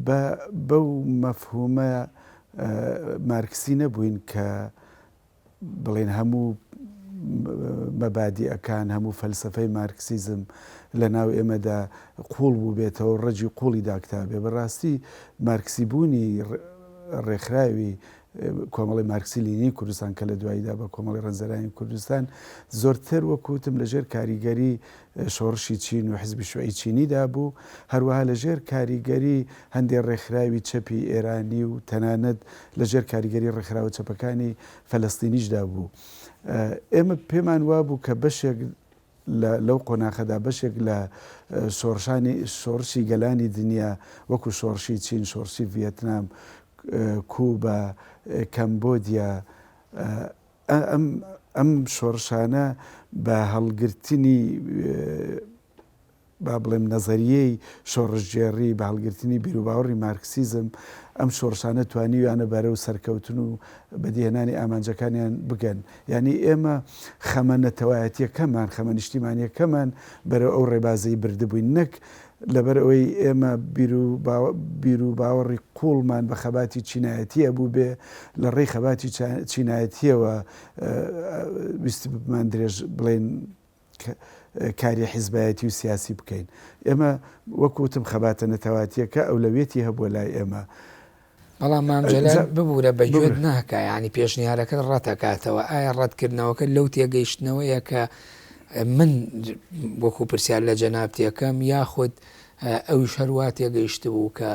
بە بەو مەفهومە مارکسی نەبووین کە بڵێین هەموو مەبادیئەکان، هەموو فەلسەفەی مارکسیزم لە ناو ئێمەدا قووڵ بووبێتەوە و ڕەگی قووڵی داکوتابێ. بە ڕاستی مارکسی بوونی ڕێکخراوی کۆمەڵەی مارکسی لینینی کوردستان کە لە دواییدا بە کۆمەڵەی ڕەنجدەرانی کوردستان زۆرتر وەکوو وتم لە ژێر کاریگەری شۆڕشی چین و حزبی شوعی چینیدا بوو، هەروەها لە ژێر کاریگەری هەندێ ڕێکخراوی چەپی ئێرانی و تەنانەت لە ژێر کاریگەری ڕێکخراوە چەپەکانی فەلەستینیشدا بوو. ئێمە پێمان وابوو کە بەشێک لە لەو قۆناخەدا بەشێک لە شۆڕشانی شۆڕشی گەلانی دنیا وەکوو شۆڕشی چین، شۆڕشی ڤیەتنام، کوبا، کەمبۆدیا، ئەم ئەم شۆڕشانە بە هەڵگرتنی با بڵێم نەزەریەی شۆڕشگێڕی، بە هەڵگرتنی بیروباوەڕی مارکسیزم، ئەم شۆڕشانە توانیویانە بەرەو سەرکەوتن و بەدیهێنانی ئامانجەکانیان بگەن. یانی ئێمە خەمە نەتەوایەتییەکەمان، خەمە نیشتیمانییەکەمان بەرەو ئەو ڕێبازەی بردبووین، نەک لەبەر ئەوەی ئێمە بیروباوەڕی قووڵمان بە خەباتی چینایەتی هەبووبێ، لە ڕێی خەباتی چینایەتییەوە ویستبمان درێژ بڵێین کاری حیزبایەتی و سیاسی بکەین. ئێمە وەک وتم خەباتە نەتەواتییەکە ئەولەویەتی هەبووە لای ئێمە. بەڵام مام جەلال ببورە بە گوێت ناکا یانی پێشنیارەکەت ڕەتەکاتەوە ئایا ڕەتکردنەوەکە لەو تێگەیشتنەوەیە کە من وەکو پرسیار لە جەنابتێکەم یاخود ئەویش هەروا تێگەیشتبوو کە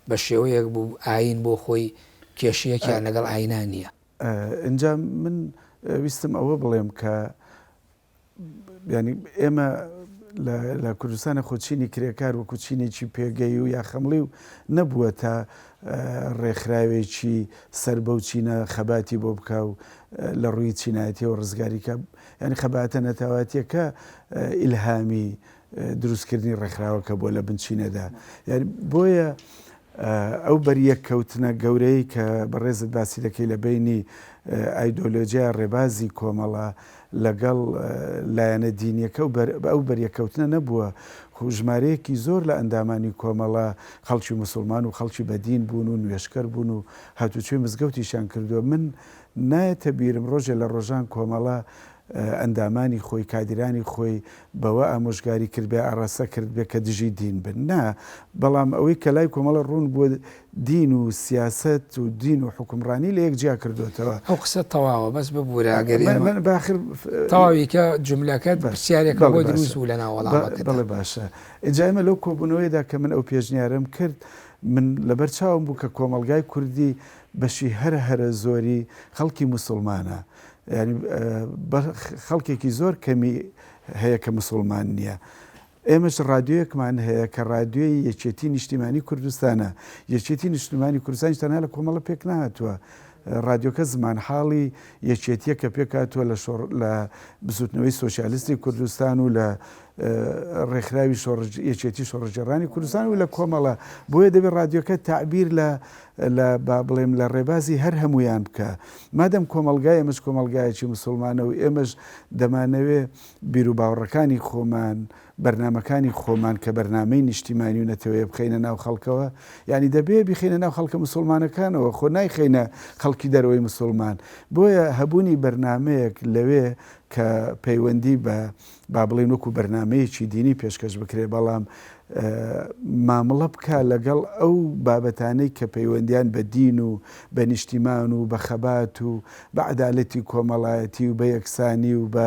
بە شێوەیەک بوو ئاین بۆ خۆی کێشەیەکیان لەگەڵ ئاینا نییە. ئینجا من ویستم ئەوە بڵێم کە یانی ئێمە لە کوردستانە خۆ چینی کرێکار وەکو چینێکی پێگەی و یا خەمڵی و نەبووە تا ڕێکخراوێکی سەر بەو چینە خەباتی بۆ بکا و لە ڕووی چینایەتیەوە ڕزگاری کە یانی خەباتە نەتەواتیەکە ئیلهامی دروستکردنی ڕێکخراوەکە بووە لە بنچینەدا یانی بۆیە ئەو بەریەککەوتنە گەورەی کە بەڕێزت باسی دەکەی لە بەینی ئایدۆلۆجیا ڕێبازی کۆمەڵە لەگەڵ لایەنە دینیەکە و ئەو بەریەککەوتنە نەبووە خو ژمارەیەکی زۆر لە ئەندامانی کۆمەڵە خەڵکی موسڵمان و خەڵکی بەدین بوون و نوێژکەر بوون و هاتوچۆی مزگەوتیشیان کردووە من نایەتە بیرم ڕۆژێ لە ڕۆژان کۆمەڵە ئەندامانی خۆی، کادیرانی خۆی بەوە ئامۆژگاری کردبێ، ئاڕاستە کردبێ کە دژی دین بن. نا، بەڵام ئەوەی کە لای کۆمەڵە ڕوون بووە دین و سیاسەت و دین و حوکمڕانی لە یەک جیا کردۆتەوە. ئەو قسە تەواوە، بەس ببورە ئەگەر ئێمە. من با ئاخر. تەواوی کە جوملەکەت، پرسیارێکم بۆ دروست بوو لەناو وەڵامەکەدا. بەڵێ باشە. ئینجا ئێمە لەو کۆبوونەوەیەدا کە من ئەو پێشنیارەم کرد، من لەبەر چاوم بوو کە کۆمەڵگای کوردی بەشی هەرە هەرە زۆری خەڵکی موسوڵمانە. یانی خەڵکێکی زۆر کەمی هەیە کە مسوڵمان نییە. ئێمەش ڕادیۆیەکمان هەیە کە ڕادیۆی یەکێتی نیشتیمانی کوردستانە. یەکێتی نیشتیمانی کوردستانیش تەنها لە کۆمەڵە پێک نەهاتووە. ڕادیۆکە زمانحاڵی یەکێتییە کە پێکهاتووە لە شۆڕ لە بزووتنەوەی سۆسیالیستی کوردستان و لە ڕێکخراوی شۆڕش یەکێتی شۆڕشگێڕانی کوردستان و لە کۆمەڵە. بۆیە دەبێت ڕادیۆکە تەعبیر لە لە با بڵێم لە ڕێبازی هەر هەموویان بکا. مادەم کۆمەڵگای ئێمەش کۆمەڵگایەکی موسوڵمانە و ئێمەش دەمانەوێ بیروباوەڕەکانی خۆمان، بەرنامەکانی خۆمان کە بەرنامەی نیشتیمانی و نەتەوەیە بخەینە ناو خەڵکەوە، یانی دەبێ بیخەینە ناو خەڵکە موسوڵمانەکانەوە، خۆ نایخەینە خەڵکی دەرەوەی موسوڵمان. بۆیە هەبوونی بەرنامەیەک لەوێ کە پەیوەندی بە با بڵێین وەکو بەرنامەیەکی دینی پێشکەش بکرێت، بەڵام مامڵە بکا لەگەڵ ئەو بابەتانەی کە پەیوەندیان بە دین و بە نیشتیمان و بە خەبات و بە عەدالەتی کۆمەڵایەتی و بە یەکسانی و بە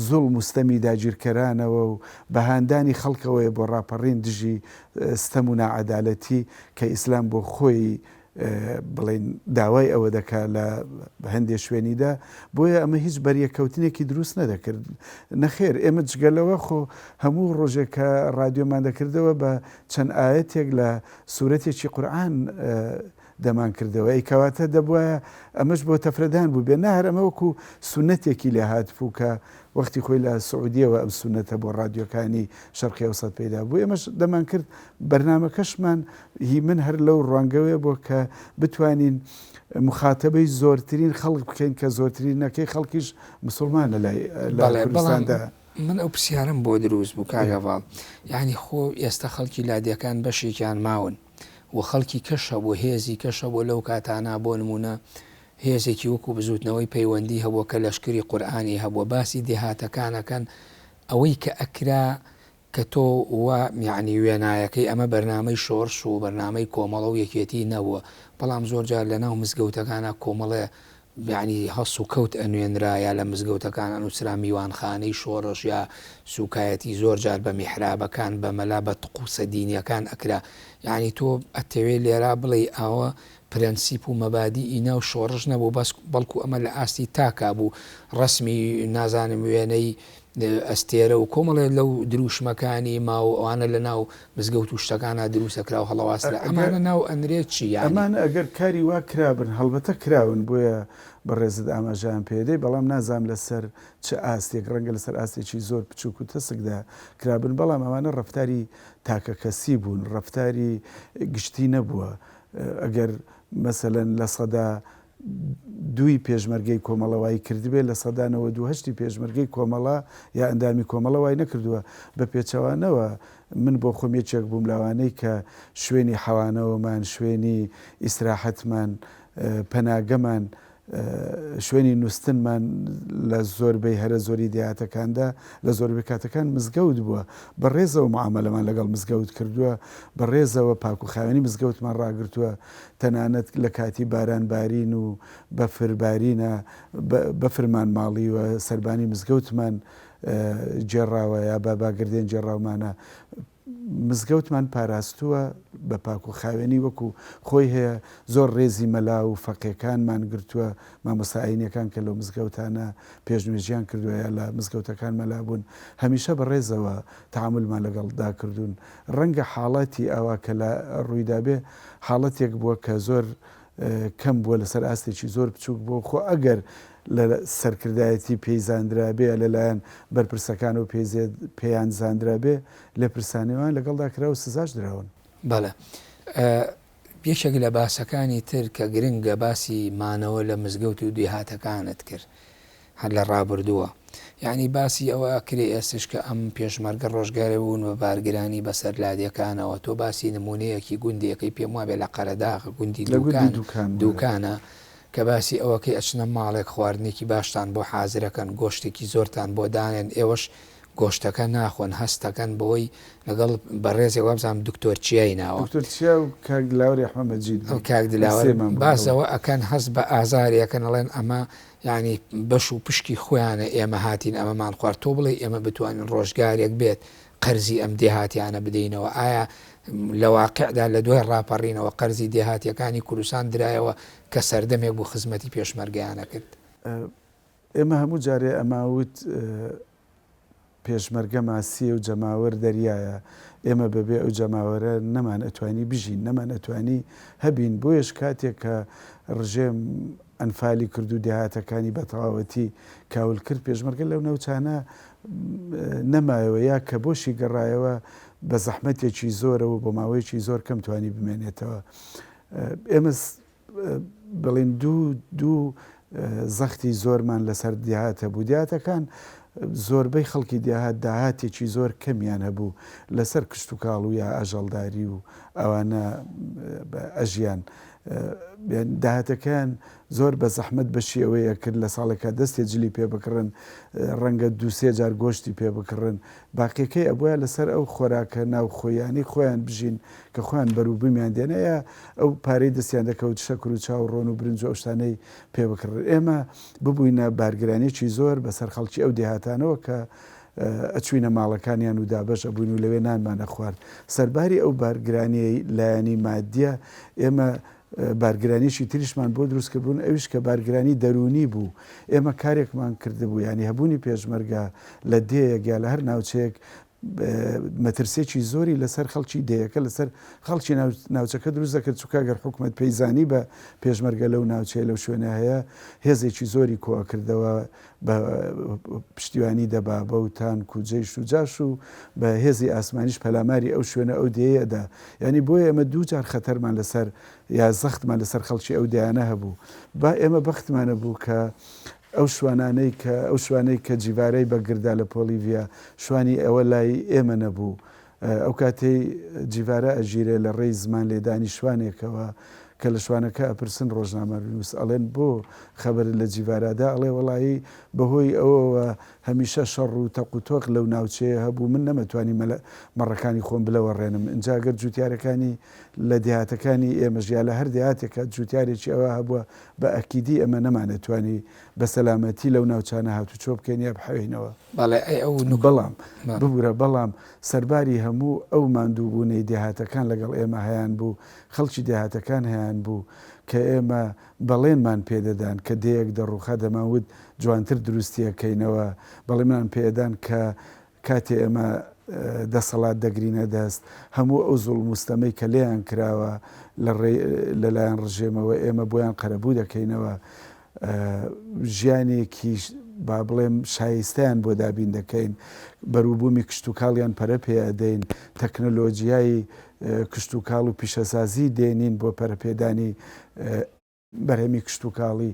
زوڵم و ستەمی داگیرکەرانەوە و بە هاندانی خەڵکەوەیە بۆ ڕاپەڕین دژی ستەم و ناعەدالەتی کە ئیسلام بۆ خۆی بڵێین داوای ئەوە دەکا لە هەندێ شوێنیدا، بۆیە ئەمە هیچ بەریەککەوتنێکی دروست نەدەکرد. نەخێر ئێمە جگە لەوە خۆ هەموو ڕۆژێک کە ڕادیۆمان دەکردەوە بە چەند ئایەتێک لە سورەتێکی قورئان دەمان کردەوە ئەی کەواتە دەبوایە ئەمەش بۆ تەفرەدان بووبێ نا هەر ئەمە وەکو سوننەتێکی لێ هاتبوو کە وەختی خۆی لە سعودیەوە ئەم سوننەتە بۆ ڕادیۆکانی شەرقی ئەوسەت پەیدا بوو ئێمەش دەمان کرد بەرنامەکەشمان هی من هەر لەو ڕوانگەوەیە بۆ کە بتوانین مخاتەبەی زۆرترین خەڵک بکەین کە زۆرترینەکەی خەڵکیش مسوڵمانە لای لە بەڵێ بەڵام کوردستاندا. من ئەو پرسیارەم بۆ دروست بوو کاک هەڤاڵ یانی خۆ ئێستا خەڵکی لادێکان بەشێکیان ماون و خەڵکی کەش هەبوو هێزی کەش هەبوو لەو کاتانە بۆ نموونە هێزێکی وەکو بزووتنەوەی پەیوەندی هەبووە کە لەشکری قورئانی هەبووە باسی دێهاتەکان ئەکەن ئەوەی کە ئەکرا کە تۆ وا یەعنی وێنایەکەی ئەمە بەرنامەی شۆڕش و بەرنامەی کۆمەڵە و یەکێتی نەبووە بەڵام زۆر جار لە ناو مزگەوتەکانا کۆمەڵێ یەعنی هەڵس و کەوت ئەنوێنرا یا لە مزگەوتەکان ئەنووسرا میوانخانەی شۆڕش یا سووکایەتی زۆر جار بە میحرابەکان بە مەلا بە تقوسە دینیەکان ئەکرا یەعنی تۆ ئەتەوێ لێرا بڵێی ئاوە پرەنسیپ و مەبادیئی ناو شۆڕش نەبوو بەس بەڵکو ئەمە لە ئاستی تاکا بوو ڕەسمی نازانم وێنەی ئەستێرە و کۆمەڵێ لەو دروشمەکانی ماو ئەوانە لە ناو مزگەوت و شتەکانا دروست ئەکرا و هەڵەواسرا ئەگەر ئەمانە ناو ئەنرێ چی یانی؟ ئەمانە ئەگەر کاری وا کرابن هەڵبەتە کراون بۆیە بەڕێزت ئاماژەیان پێدەی بەڵام نازانم لەسەر چ ئاستێک ڕەنگە لەسەر ئاستێکی زۆر بچوک و تەسکدا کرابن بەڵام ئەمانە ڕەفتاری تاکەکەسی بوون ڕەفتاری گشتی نەبووە ئەگەر مەسەلەن 2% ی پێشمەرگەی کۆمەڵە وای کردبێ، 98% ی پێشمەرگەی کۆمەڵە یا ئەندامی کۆمەڵە وای نەکردووە. بە پێچەوانەوە من بۆ خۆم یەکێک بووم لەوانەی کە شوێنی حەوانەوەمان، شوێنی ئیسراحەتمان، پەناگەمان، شوێنی نووستنمان لە زۆربەی هەرە زۆری دێهاتەکاندا، لە زۆربەی کاتەکان مزگەوت بووە. بە ڕێزەوە موعامەلەمان لەگەڵ مزگەوت کردووە، بە ڕێزەوە پاک و خاوێنی مزگەوتمان ڕاگرتووە، تەنانەت لە کاتی باران بارین و بەفر بارینا بەفرمان ماڵیوە، سەربانی مزگەوتمان گێڕاوە یا بە باگردێن گێڕاومانە. مزگەوتمان پاراستووە بە پاک و خاوێنی وەکو خۆی هەیە، زۆر ڕێزی مەلا و فەقێکانمان گرتووە، مامۆستا ئاینیەکان کە لەو مزگەوتانە پێشنوێژیان کردووە یا لە مزگەوتەکان مەلا بوون هەمیشە بە ڕێزەوە تەعامولمان لەگەڵ دا کردوون. ڕەنگە حاڵەتی ئاوا کە لە ڕوویدابێ حاڵەتێک بووە کە زۆر کەم بووە لەسەر ئاستێکی زۆر بچووک بووە خۆ ئەگەر لە سەرکردایەتی پێی زاندرابێ یا لەلایەن بەرپرسەکانەوە پێی پێیان زاندرابێ لێپرسانەوەیان لەگەڵدا کرا و سزاش دراون. بەڵێ. یەکێک لە باسەکانی تر کە گرنگە باسی مانەوە لە مزگەوت و دێهاتەکانت کرد هەر لە ڕابردووە یانی باسی ئەوە ئەکرێ ئێستش کە ئەم پێشمەرگە ڕۆژگارێ بوون بە بارگرانی بەسەر لادێکانەوە تۆ باسی نمونەیەکی گوندێکەی پێم وابێ لە قەرەداغ گوندی لە گوندی دوکان دوکان بەڵێ. دوکانە کە باسی ئەوەکەی ئەچنە ماڵێک خواردنێکی باشتان بۆ حازرەکەن گۆشتێکی زۆرتان بۆ دانێن ئێوەش گۆشتەکە ناخۆن هەستەکەن بەوەی لەگەڵ بەڕێزێک وابزانم دکتۆر چیای ناوە. دکتۆر چیا و کاک دلاوەری ئەحمە مەجید ئەو بوون کاک هەر دلاوەر سێمان بوون باس بەڵێ. ئەوە ئەکەن هەست بە ئازاری ئەکەن ئەڵێن ئەمە یانی بەش و پشکی خۆیانە ئێمە هاتین ئەمەمان خوارد تۆ بڵێی ئێمە بتوانین ڕۆژگارێک بێت قەرزی ئەم دێهاتیانە بدەینەوە ئایا لە واقعدا لە دوای ڕاپەڕینەوە قەرزی دێهاتیەکانی کوردستان درایەوە کە سەردەمێک بوو خزمەتی پێشمەرگەیان ئەکرد؟ ئێمە هەموو جارێ ئەماوت پێشمەرگە ماسییە و جەماوەر دەریایە، ئێمە بەبێ ئەو جەماوەرە نەمان ئەتوانی بژین، نەمان ئەتوانی هەبین، بۆیەش کاتێک کە ڕژێم ئەنفالی کرد و دێهاتەکانی بە تەواوەتی کاول کرد، پێشمەرگە لەو ناوچانە نەمایەوە یا کە بۆشی گەڕایەوە بە زەحمەتێکی زۆرەوە بۆ ماوەیەکی زۆر کەم توانی بمێنێتەوە. ئێمە بڵێن دوو زەختی زۆرمان لەسەر دێهات هەبوو، دێهاتەکان زۆربەی خەڵکی دێهات داهاتێکی زۆر کەمیان هەبوو لەسەر کشتوکاڵ و یا ئاژەڵداری و ئەوانە ئەژیان داهاتەکەیان زۆر بە زەحمەت بەشی ئەوەی ئەکرد لە ساڵێکا دەستێ جلی پێ بکڕن ڕەنگە دووسێ جار گۆشتی پێ بکڕن باقیەکەی ئەبوایە لەسەر ئەو خۆراکە ناوخۆییانەی خۆیان بژین کە خۆیان بەروبوومیان دێنا یا ئەو پارەی دەستیان دەکەوت شەکر و چا و ڕۆن و برنج و ئەو شتانەی پێ بکڕن. ئێمە ببووینە بارگرانییەکی زۆر بەسەر خەڵکی ئەو دێهاتانەوە کە ئەچووینە ماڵەکانیان و دابەش ئەبووین و لەوێ نانمان ئەخوارد. سەرباری ئەو بارگرانییەی لایەنی مادییە ئێمە بارگرانییەکی تریشمان بۆ دروست کردبوون ئەویش کە بارگرانی دەروونی بوو. ئێمە کارێکمان کردبوو یانی هەبوونی پێشمەرگە لە دێیەک یا لە هەر ناوچەیەک. مەترسیەکی زۆری لەسەر خەڵکی دێیەکە لەسەر خەڵکی ناوچەکە دروست دەکرد چونکە گەر حکومەت پێی زانی بە پێشمەرگە لەو ناوچەیە لەو شوێنە هەیە هێزێکی زۆری کۆئەکردەوە بە پشتیوانی دەبابە و تانک و جەیش و جاش و بە هێزی ئاسمانیش پەلاماری ئەو شوێنە ئەو دێیە ئەدا یانی بۆیە ئێمە دووجار خەتەرمان لەسەر یا زەختمان لەسەر خەڵکی ئەو دێیانە هەبوو با ئێمە بەختمانە بوو کە ئەو شوانانەی کە ئەو شوانەی کە جیڤارای بە گردا لە پۆڵیڤیا شوانی ئەوە لای ئێمە نەبوو. ئەو کاتەی جیڤارا ئەگیرێ لە ڕێی زمان لێدانی شوانێکەوە کە لە شوانەکە ئەپرسن ڕۆژنامەنووس ئەڵێن بۆ خەبەرت لە جیڤارا دا ئەڵێ وەڵایی بە هۆی ئەوەوە هەمیشە شەڕ و تەق و تۆق لەو ناوچەیە هەبوو من نەمەتوانی مەڕەکانی خۆم بلەوەڕێنم ئینجا گەر جووتیارەکانی لە دێهاتەکانی ئێمەش یا لە هەر دێهاتێکا جووتیارێکی ئەوا هەبووە بە ئەکیدی ئێمە نەمانەتوانی بە سەلامەتی لەو ناوچانە هاتوچۆ بکەین یا بحەوێینەوە. بەڵێ ئەی ئەو نوک. بەڵام، ببورە، بەڵام سەرباری هەموو ئەو ماندووبوونەی دێهاتەکان لەگەڵ ئێمە هەیانبوو، خەڵکی دێهاتەکان هەیانبوو، کە ئێمە بەڵێنمان پێ دەدان کە دێیەک دەڕووخا دەمانوت جوانتر دروستی ئەکەینەوە، بەڵێنمان پێ ئەدان کە کاتێ ئێمە دەسەڵات دەگرینە دەست، هەموو ئەو زوڵم و ستەمەی کە لێیان کراوە لە ڕێی لە لایەن ڕژێمەوە ئێمە بۆیان قەرەبوو دەکەینەوە، ژیانێکی با بڵێم شایستەیان بۆ دابین دەکەین، بەروبوومی کشتوکاڵیان پەرە پێ ئەدەین، تەکنەلۆجیای کشتوکاڵ و پیشەسازی دێنین بۆ پەرەپێدانی بەرهەمی کشتوکاڵی،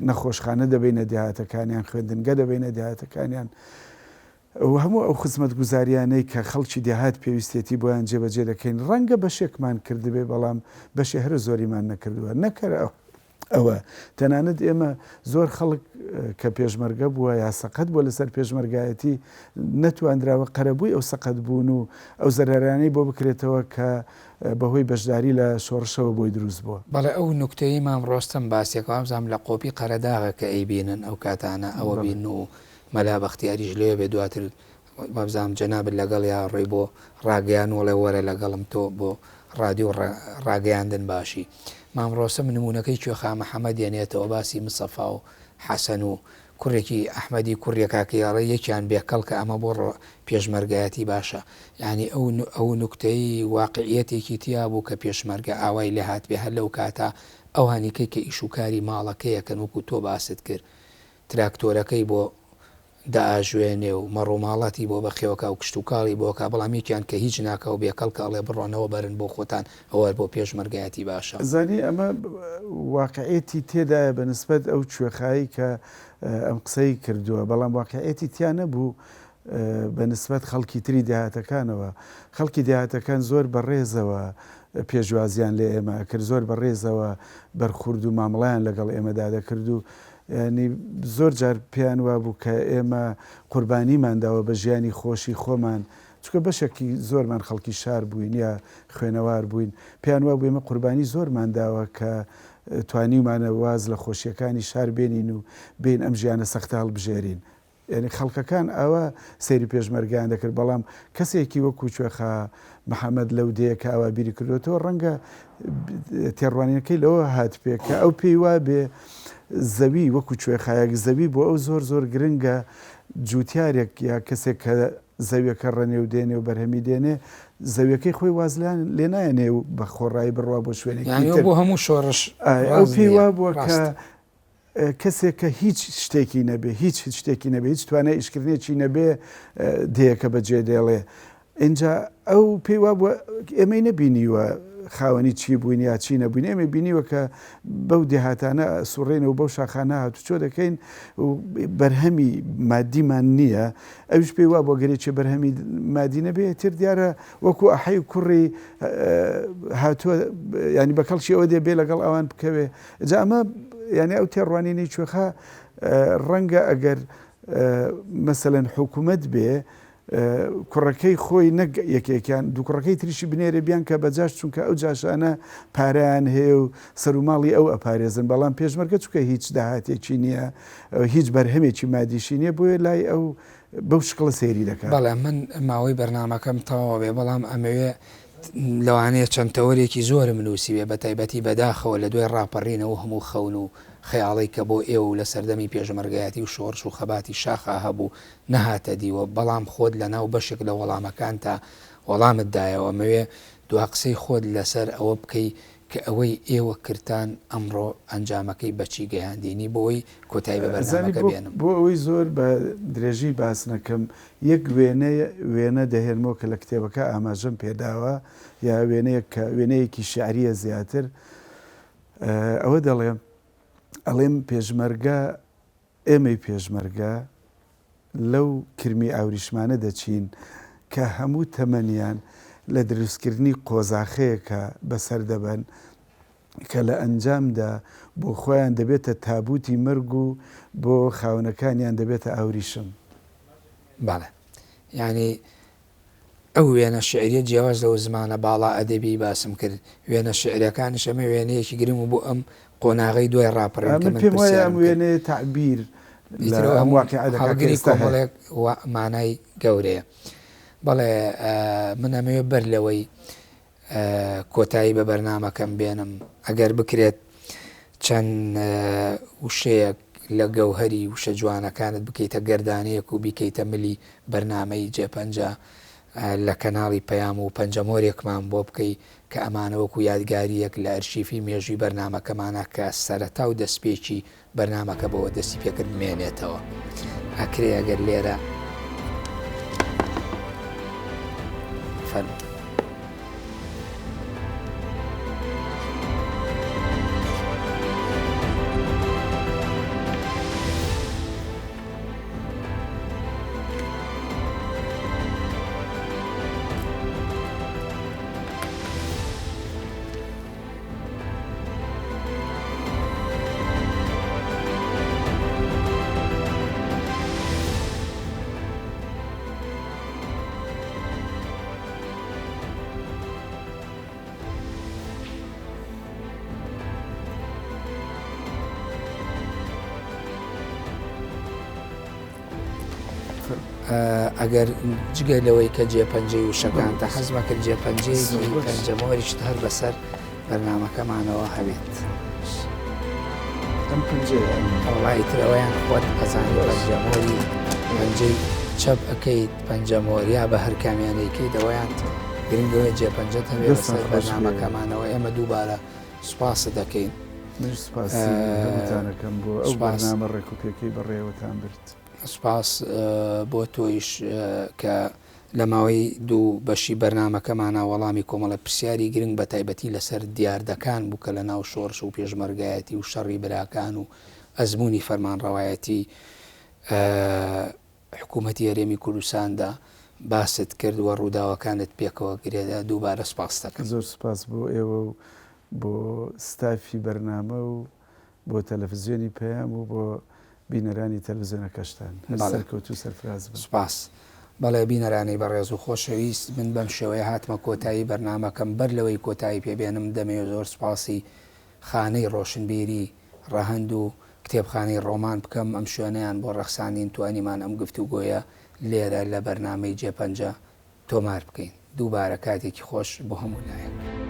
نەخۆشخانە دەبەینە دێهاتەکانیان، خوێندنگە دەبەینە دێهاتەکانیان و هەموو ئەو خزمەتگوزارییانەی کە خەڵکی دێهات پێویستیەتی بۆیان جێبەجێ دەکەین، ڕەنگە بەشێکمان کردبێ، بەڵام بەشی هەرە زۆریمان نەکردووە. نەک هەر ئەوە، تەنانەت ئێمە زۆر خەڵک کە پێشمەرگە بووە یا سەقەت بووە لەسەر پێشمەرگایەتی، نەتواندراوە قەرەبووی ئەو سەقەتبوون و ئەو زەرەرانەی بۆ بکرێتەوە کە بەهۆی بەشداری لە شۆڕشەوە بۆی دروست بووە. بەڵێ ئەو نوکتەیەی مام ڕۆستەم باسیەکە وابزانم لە قۆپی قەرەداغە کە ئەیبینن ئەو کاتانە ئەوە بین و مەلا بەختیاریش لەوێ بێ دواتر وابزانم جەنابت لەگەڵیا ڕۆی بۆ ڕاگەیان وەڵێ وەرە لەگەڵم تۆ بۆ ڕادیۆ ڕاگەیاندن باشی مام ڕۆستەم نمونەکەی کوێخا محەمەد دێنێتەوە باسی مستەفا و حەسەن و کوڕێکی ئەحمەدی کوڕیە کاکەی ئەڵێ یەکیان بێ کەڵکە ئەمە بۆ ڕۆ پێشمەرگایەتی باشە یانی ئەو ئەو نوکتەی واقعیەتێکی تیا بوو کە پێشمەرگە ئاوای لێ هاتبێ هەر لەو کاتە ئەوانی کەی کە ئیش و کاری ماڵەکەیەکەن وەکو تۆ باست کرد تراکتۆرەکەی بۆ دەئاژوێنێ و مەڕوماڵاتی بۆ بەخێوەکا و کشتوکاڵی بۆ کا بەڵام یەکیان کە هیچ ناکا و بێ کەڵکە ئەڵێ بڕۆنەوە بەرن بۆ خۆتان ئەوە بۆ پێشمەرگایەتی باشە. زانی ئەمە واقعیەتی تێدایە بە نسبەت ئەو کوێخایەی کە ئەم قسەی کردووە بەڵام واقعیەتی تیا نەبوو بە نسبەت خەڵکی تری دێهاتەکانەوە خەڵکی دێهاتەکان زۆر بە ڕێزەوە پێشوازیان لە ئێمە ئەکرد زۆر بە ڕێزەوە بەرخورد و مامڵەیان لەگەڵ ئێمەدا دەکرد و یانی زۆر جار پێیان وابوو کە ئێمە قوربانیمان داوە بە ژیانی خۆشی خۆمان، چونکە بەشێکی زۆرمان خەڵکی شار بووین یا خوێنەوار بووین، پێیان وابوو ئێمە قوربانی زۆرمان داوە کە توانیومانە واز لە خۆشییەکانی شار بێنین و بێین ئەم ژیانە سەختە هەڵبژێرین. یانی خەڵکەکان ئاوا سەیری پێشمەرگەیان دەکرد، بەڵام کەسێکی وەکوو کوێخا محەمەد لەو دێیە کە ئاوا بیری کردۆتەوە ڕەنگە تێڕوانینەکەی لەوە هاتبێ کە ئەو پێی وابێ زەوی وەکوو کوێخایەک زەوی بۆ ئەو زۆر زۆر گرنگە جووتیارێک یا کەسێک کە زەویەکە ڕەنێ و دێنێ و بەرهەمی دێنێ زەویەکەی خۆی واز لێ نایەنێ و بە خۆڕایی بڕوا بۆ شوێنێکی یانی تر. بۆ هەموو شۆڕش ئەو ڕاست پێی نییە وابووە کە ڕاستە. کەسێک کە هیچ شتێکی نەبێ، هیچ هیچ شتێکی نەبێ، هیچ توانای ئیشکردنێکی نەبێ دێیەکە بەجێ دێڵێ. ئینجا ئەو پێی وابووە ئێمەی نەبینیوە خاوەنی چی بووین یا چی نەبووین، ئێمەی بینیوە کە بەو دێهاتانە ئەسوڕێین و بەو شاخانە هاتوچۆ دەکەین و بەرهەمی مادیمان نییە. ئەویش پێی وابووە گەر یەکێ بەرهەمی مادی نەبێ ئیتر دیارە وەکوو ئەحەی کوڕی هاتووە یانی بە کەڵکی ئەوە دێ بێ لەگەڵ ئەوان بکەوێ. جا ئەمە یانی ئەو تێڕوانینەی کوێخا ڕەنگە ئەگەر مەسەلەن حکوومەت بێ کوڕەکەی خۆی نەک یەکێکیان دوو کوڕەکەی تریشی بنێرێ بیان کە بە جاش چونکە ئەو جاشانە پارەیان هەیە و سەروماڵی ئەو ئەپارێزن بەڵام پێشمەرگە چونکە هیچ داهاتێکی نییە هیچ بەرهەمێکی مادیشی نییە بۆیە لای ئەو بەو شکڵە سەیری دەکات. بەڵێ من ماوەی بەرنامەکەم تەواو ئەبێ بەڵام ئەمەوێ لەوانەیە چەند تەوەرێکی زۆرم نووسیبێ بەتایبەتی بەداخەوە لە دوای ڕاپەڕینەوە هەموو خەون و خەیاڵەی کە بۆ ئێوە و لە سەردەمی پێشمەرگایەتی و شۆڕش و خەباتی شاخا هەبوو نەهاتە دی و بەڵام خۆت لە ناو بەشێک لە وەڵامەکانتا وەڵامت دایەوە ئەمەوێ دوا قسەی خۆت لەسەر ئەوە بکەی کە ئەوەی ئێوە کردتان ئەمڕۆ ئەنجامەکەی بە چی گەیاندینی بۆ ئەوەی کۆتایی بە ئەزانی بەرنامەکە بۆ بێنم. بۆ ئەوەی زۆر بە درێژی باس نەکەم یەک وێنە وێنە دەهێنمەوە کە لە کتێبەکە ئاماژەم پێداوە یا وێنەیەک کە وێنەیەکی شیعرییە زیاتر ئەوە دەڵێم ئەڵێم پێشمەرگە ئێمەی پێشمەرگە لەو کرمی ئاوریشمانە دەچین کە هەموو تەمەنیان لە دروستکردنی قۆزاخەیەکا بەسەر دەبەن کە لە ئەنجامدا بۆ خۆیان دەبێتە تابووتی مەرگ و بۆ خاوەنەکانیان دەبێتە ئاوریشم. بەڵێ یانی ئەو وێنە شیعریە جیاواز لەو زمانە باڵا ئەدەبیەی باسم کرد، وێنە شیعریەکانیش ئەمە وێنەیەکی گرنگ بوو بۆ ئەم قۆناغەی دوای ڕاپەڕین کە من من پێم وایە پرسیارم ئەم کرد. وێنەیە تەعبیر لە ئیتر ئەو ئەم هەموو واقیعە دەکا کە هەڵگری ئێستا هەیە. کۆمەڵێک مانای گەورەیە. بەڵێ من ئەمەوێ بەر لەوەی کۆتایی بە بەرنامەکەم بێنم ئەگەر بکرێت چەند وشەیەک لە گەوهەری وشە جوانەکانت بکەیتە گەردانەیەک و بیکەیتە ملی بەرنامەی جێپەنجە لە کەناڵی پەیام و پەنجەمۆرێکمان بۆ بکەی کە ئەمانە وەکو یادگارییەک لە ئەرشیفی مێژووی بەرنامەکەمانە کە سەرەتا و دەستپێکی بەرنامەکە بەوە دەستی پێکرد بمێنێتەوە ئەکرێ ئەگەر لێرە فەرموو. ئەگەر جگە لەوەی کە جێپەنجەی وشەکانتە حەزمە کرد جێپەنجەیەکی پەنجەمۆریشت هەر بەسەر بەرنامەکەمانەوە هەبێت. ئەم پەنجەیە ئەم. وەڵا ئیتر ئەوەیان خۆت ئەزانی پەنجەمۆری پەنجەی چەپ ئەکەیت پەنجەمۆر یا بە هەر کامیان ئەیکەیت ئەوەیان گرنگ ئەوەیە جێپەنجەت هەبێ دەستان بەسەر خۆش بێ. بەرنامەکەمانەوە ئێمە دووبارە سوپاست دەکەین. منیش سوپاسی هەمووتان ئەکەم بۆ ئەو سوپاس. بەرنامە ڕێکوپێکەی بەڕێوەتان برد. سوپاس بۆ تۆیش کە لە ماوەی دوو بەشی بەرنامەکەمانا وەڵامی کۆمەڵە پرسیاری گرنگ بە تایبەتی لەسەر دیاردەکان بوو کە لە ناو شۆڕش و پێشمەرگایەتی و شەڕی براکان و ئەزموونی فەرمانڕەوایەتی حکوومەتی هەرێمی کوردستاندا باست کرد و ڕووداوەکانت پێکەوە گرێدا دووبارە سوپاست دەکەم. زۆر سوپاس بۆ ئێوە و بۆ ستافی بەرنامە و بۆ تەلەفزیۆنی پەیام و بۆ بینەرانی تەلەفزیۆنەکەشتان هەر بەڵێ سەرکەوتوو سەرفراز بن. سوپاس. بەڵێ بینەرانی بەڕێز و خۆشەویست من بەم شێوەیە هاتمە کۆتایی بەرنامەکەم بەر لەوەی کۆتایی پێ بێنم دەمەوێ زۆر سوپاسی خانەی ڕۆشنبیری ڕەهەند و کتێبخانەی ڕۆمان بکەم ئەم شوێنەیان بۆ ڕەخساندین توانیمان ئەم گفتوگۆیە لێرە لە بەرنامەی جێپەنجە تۆمار بکەین دووبارە کاتێکی خۆش بۆ هەموو لایەک.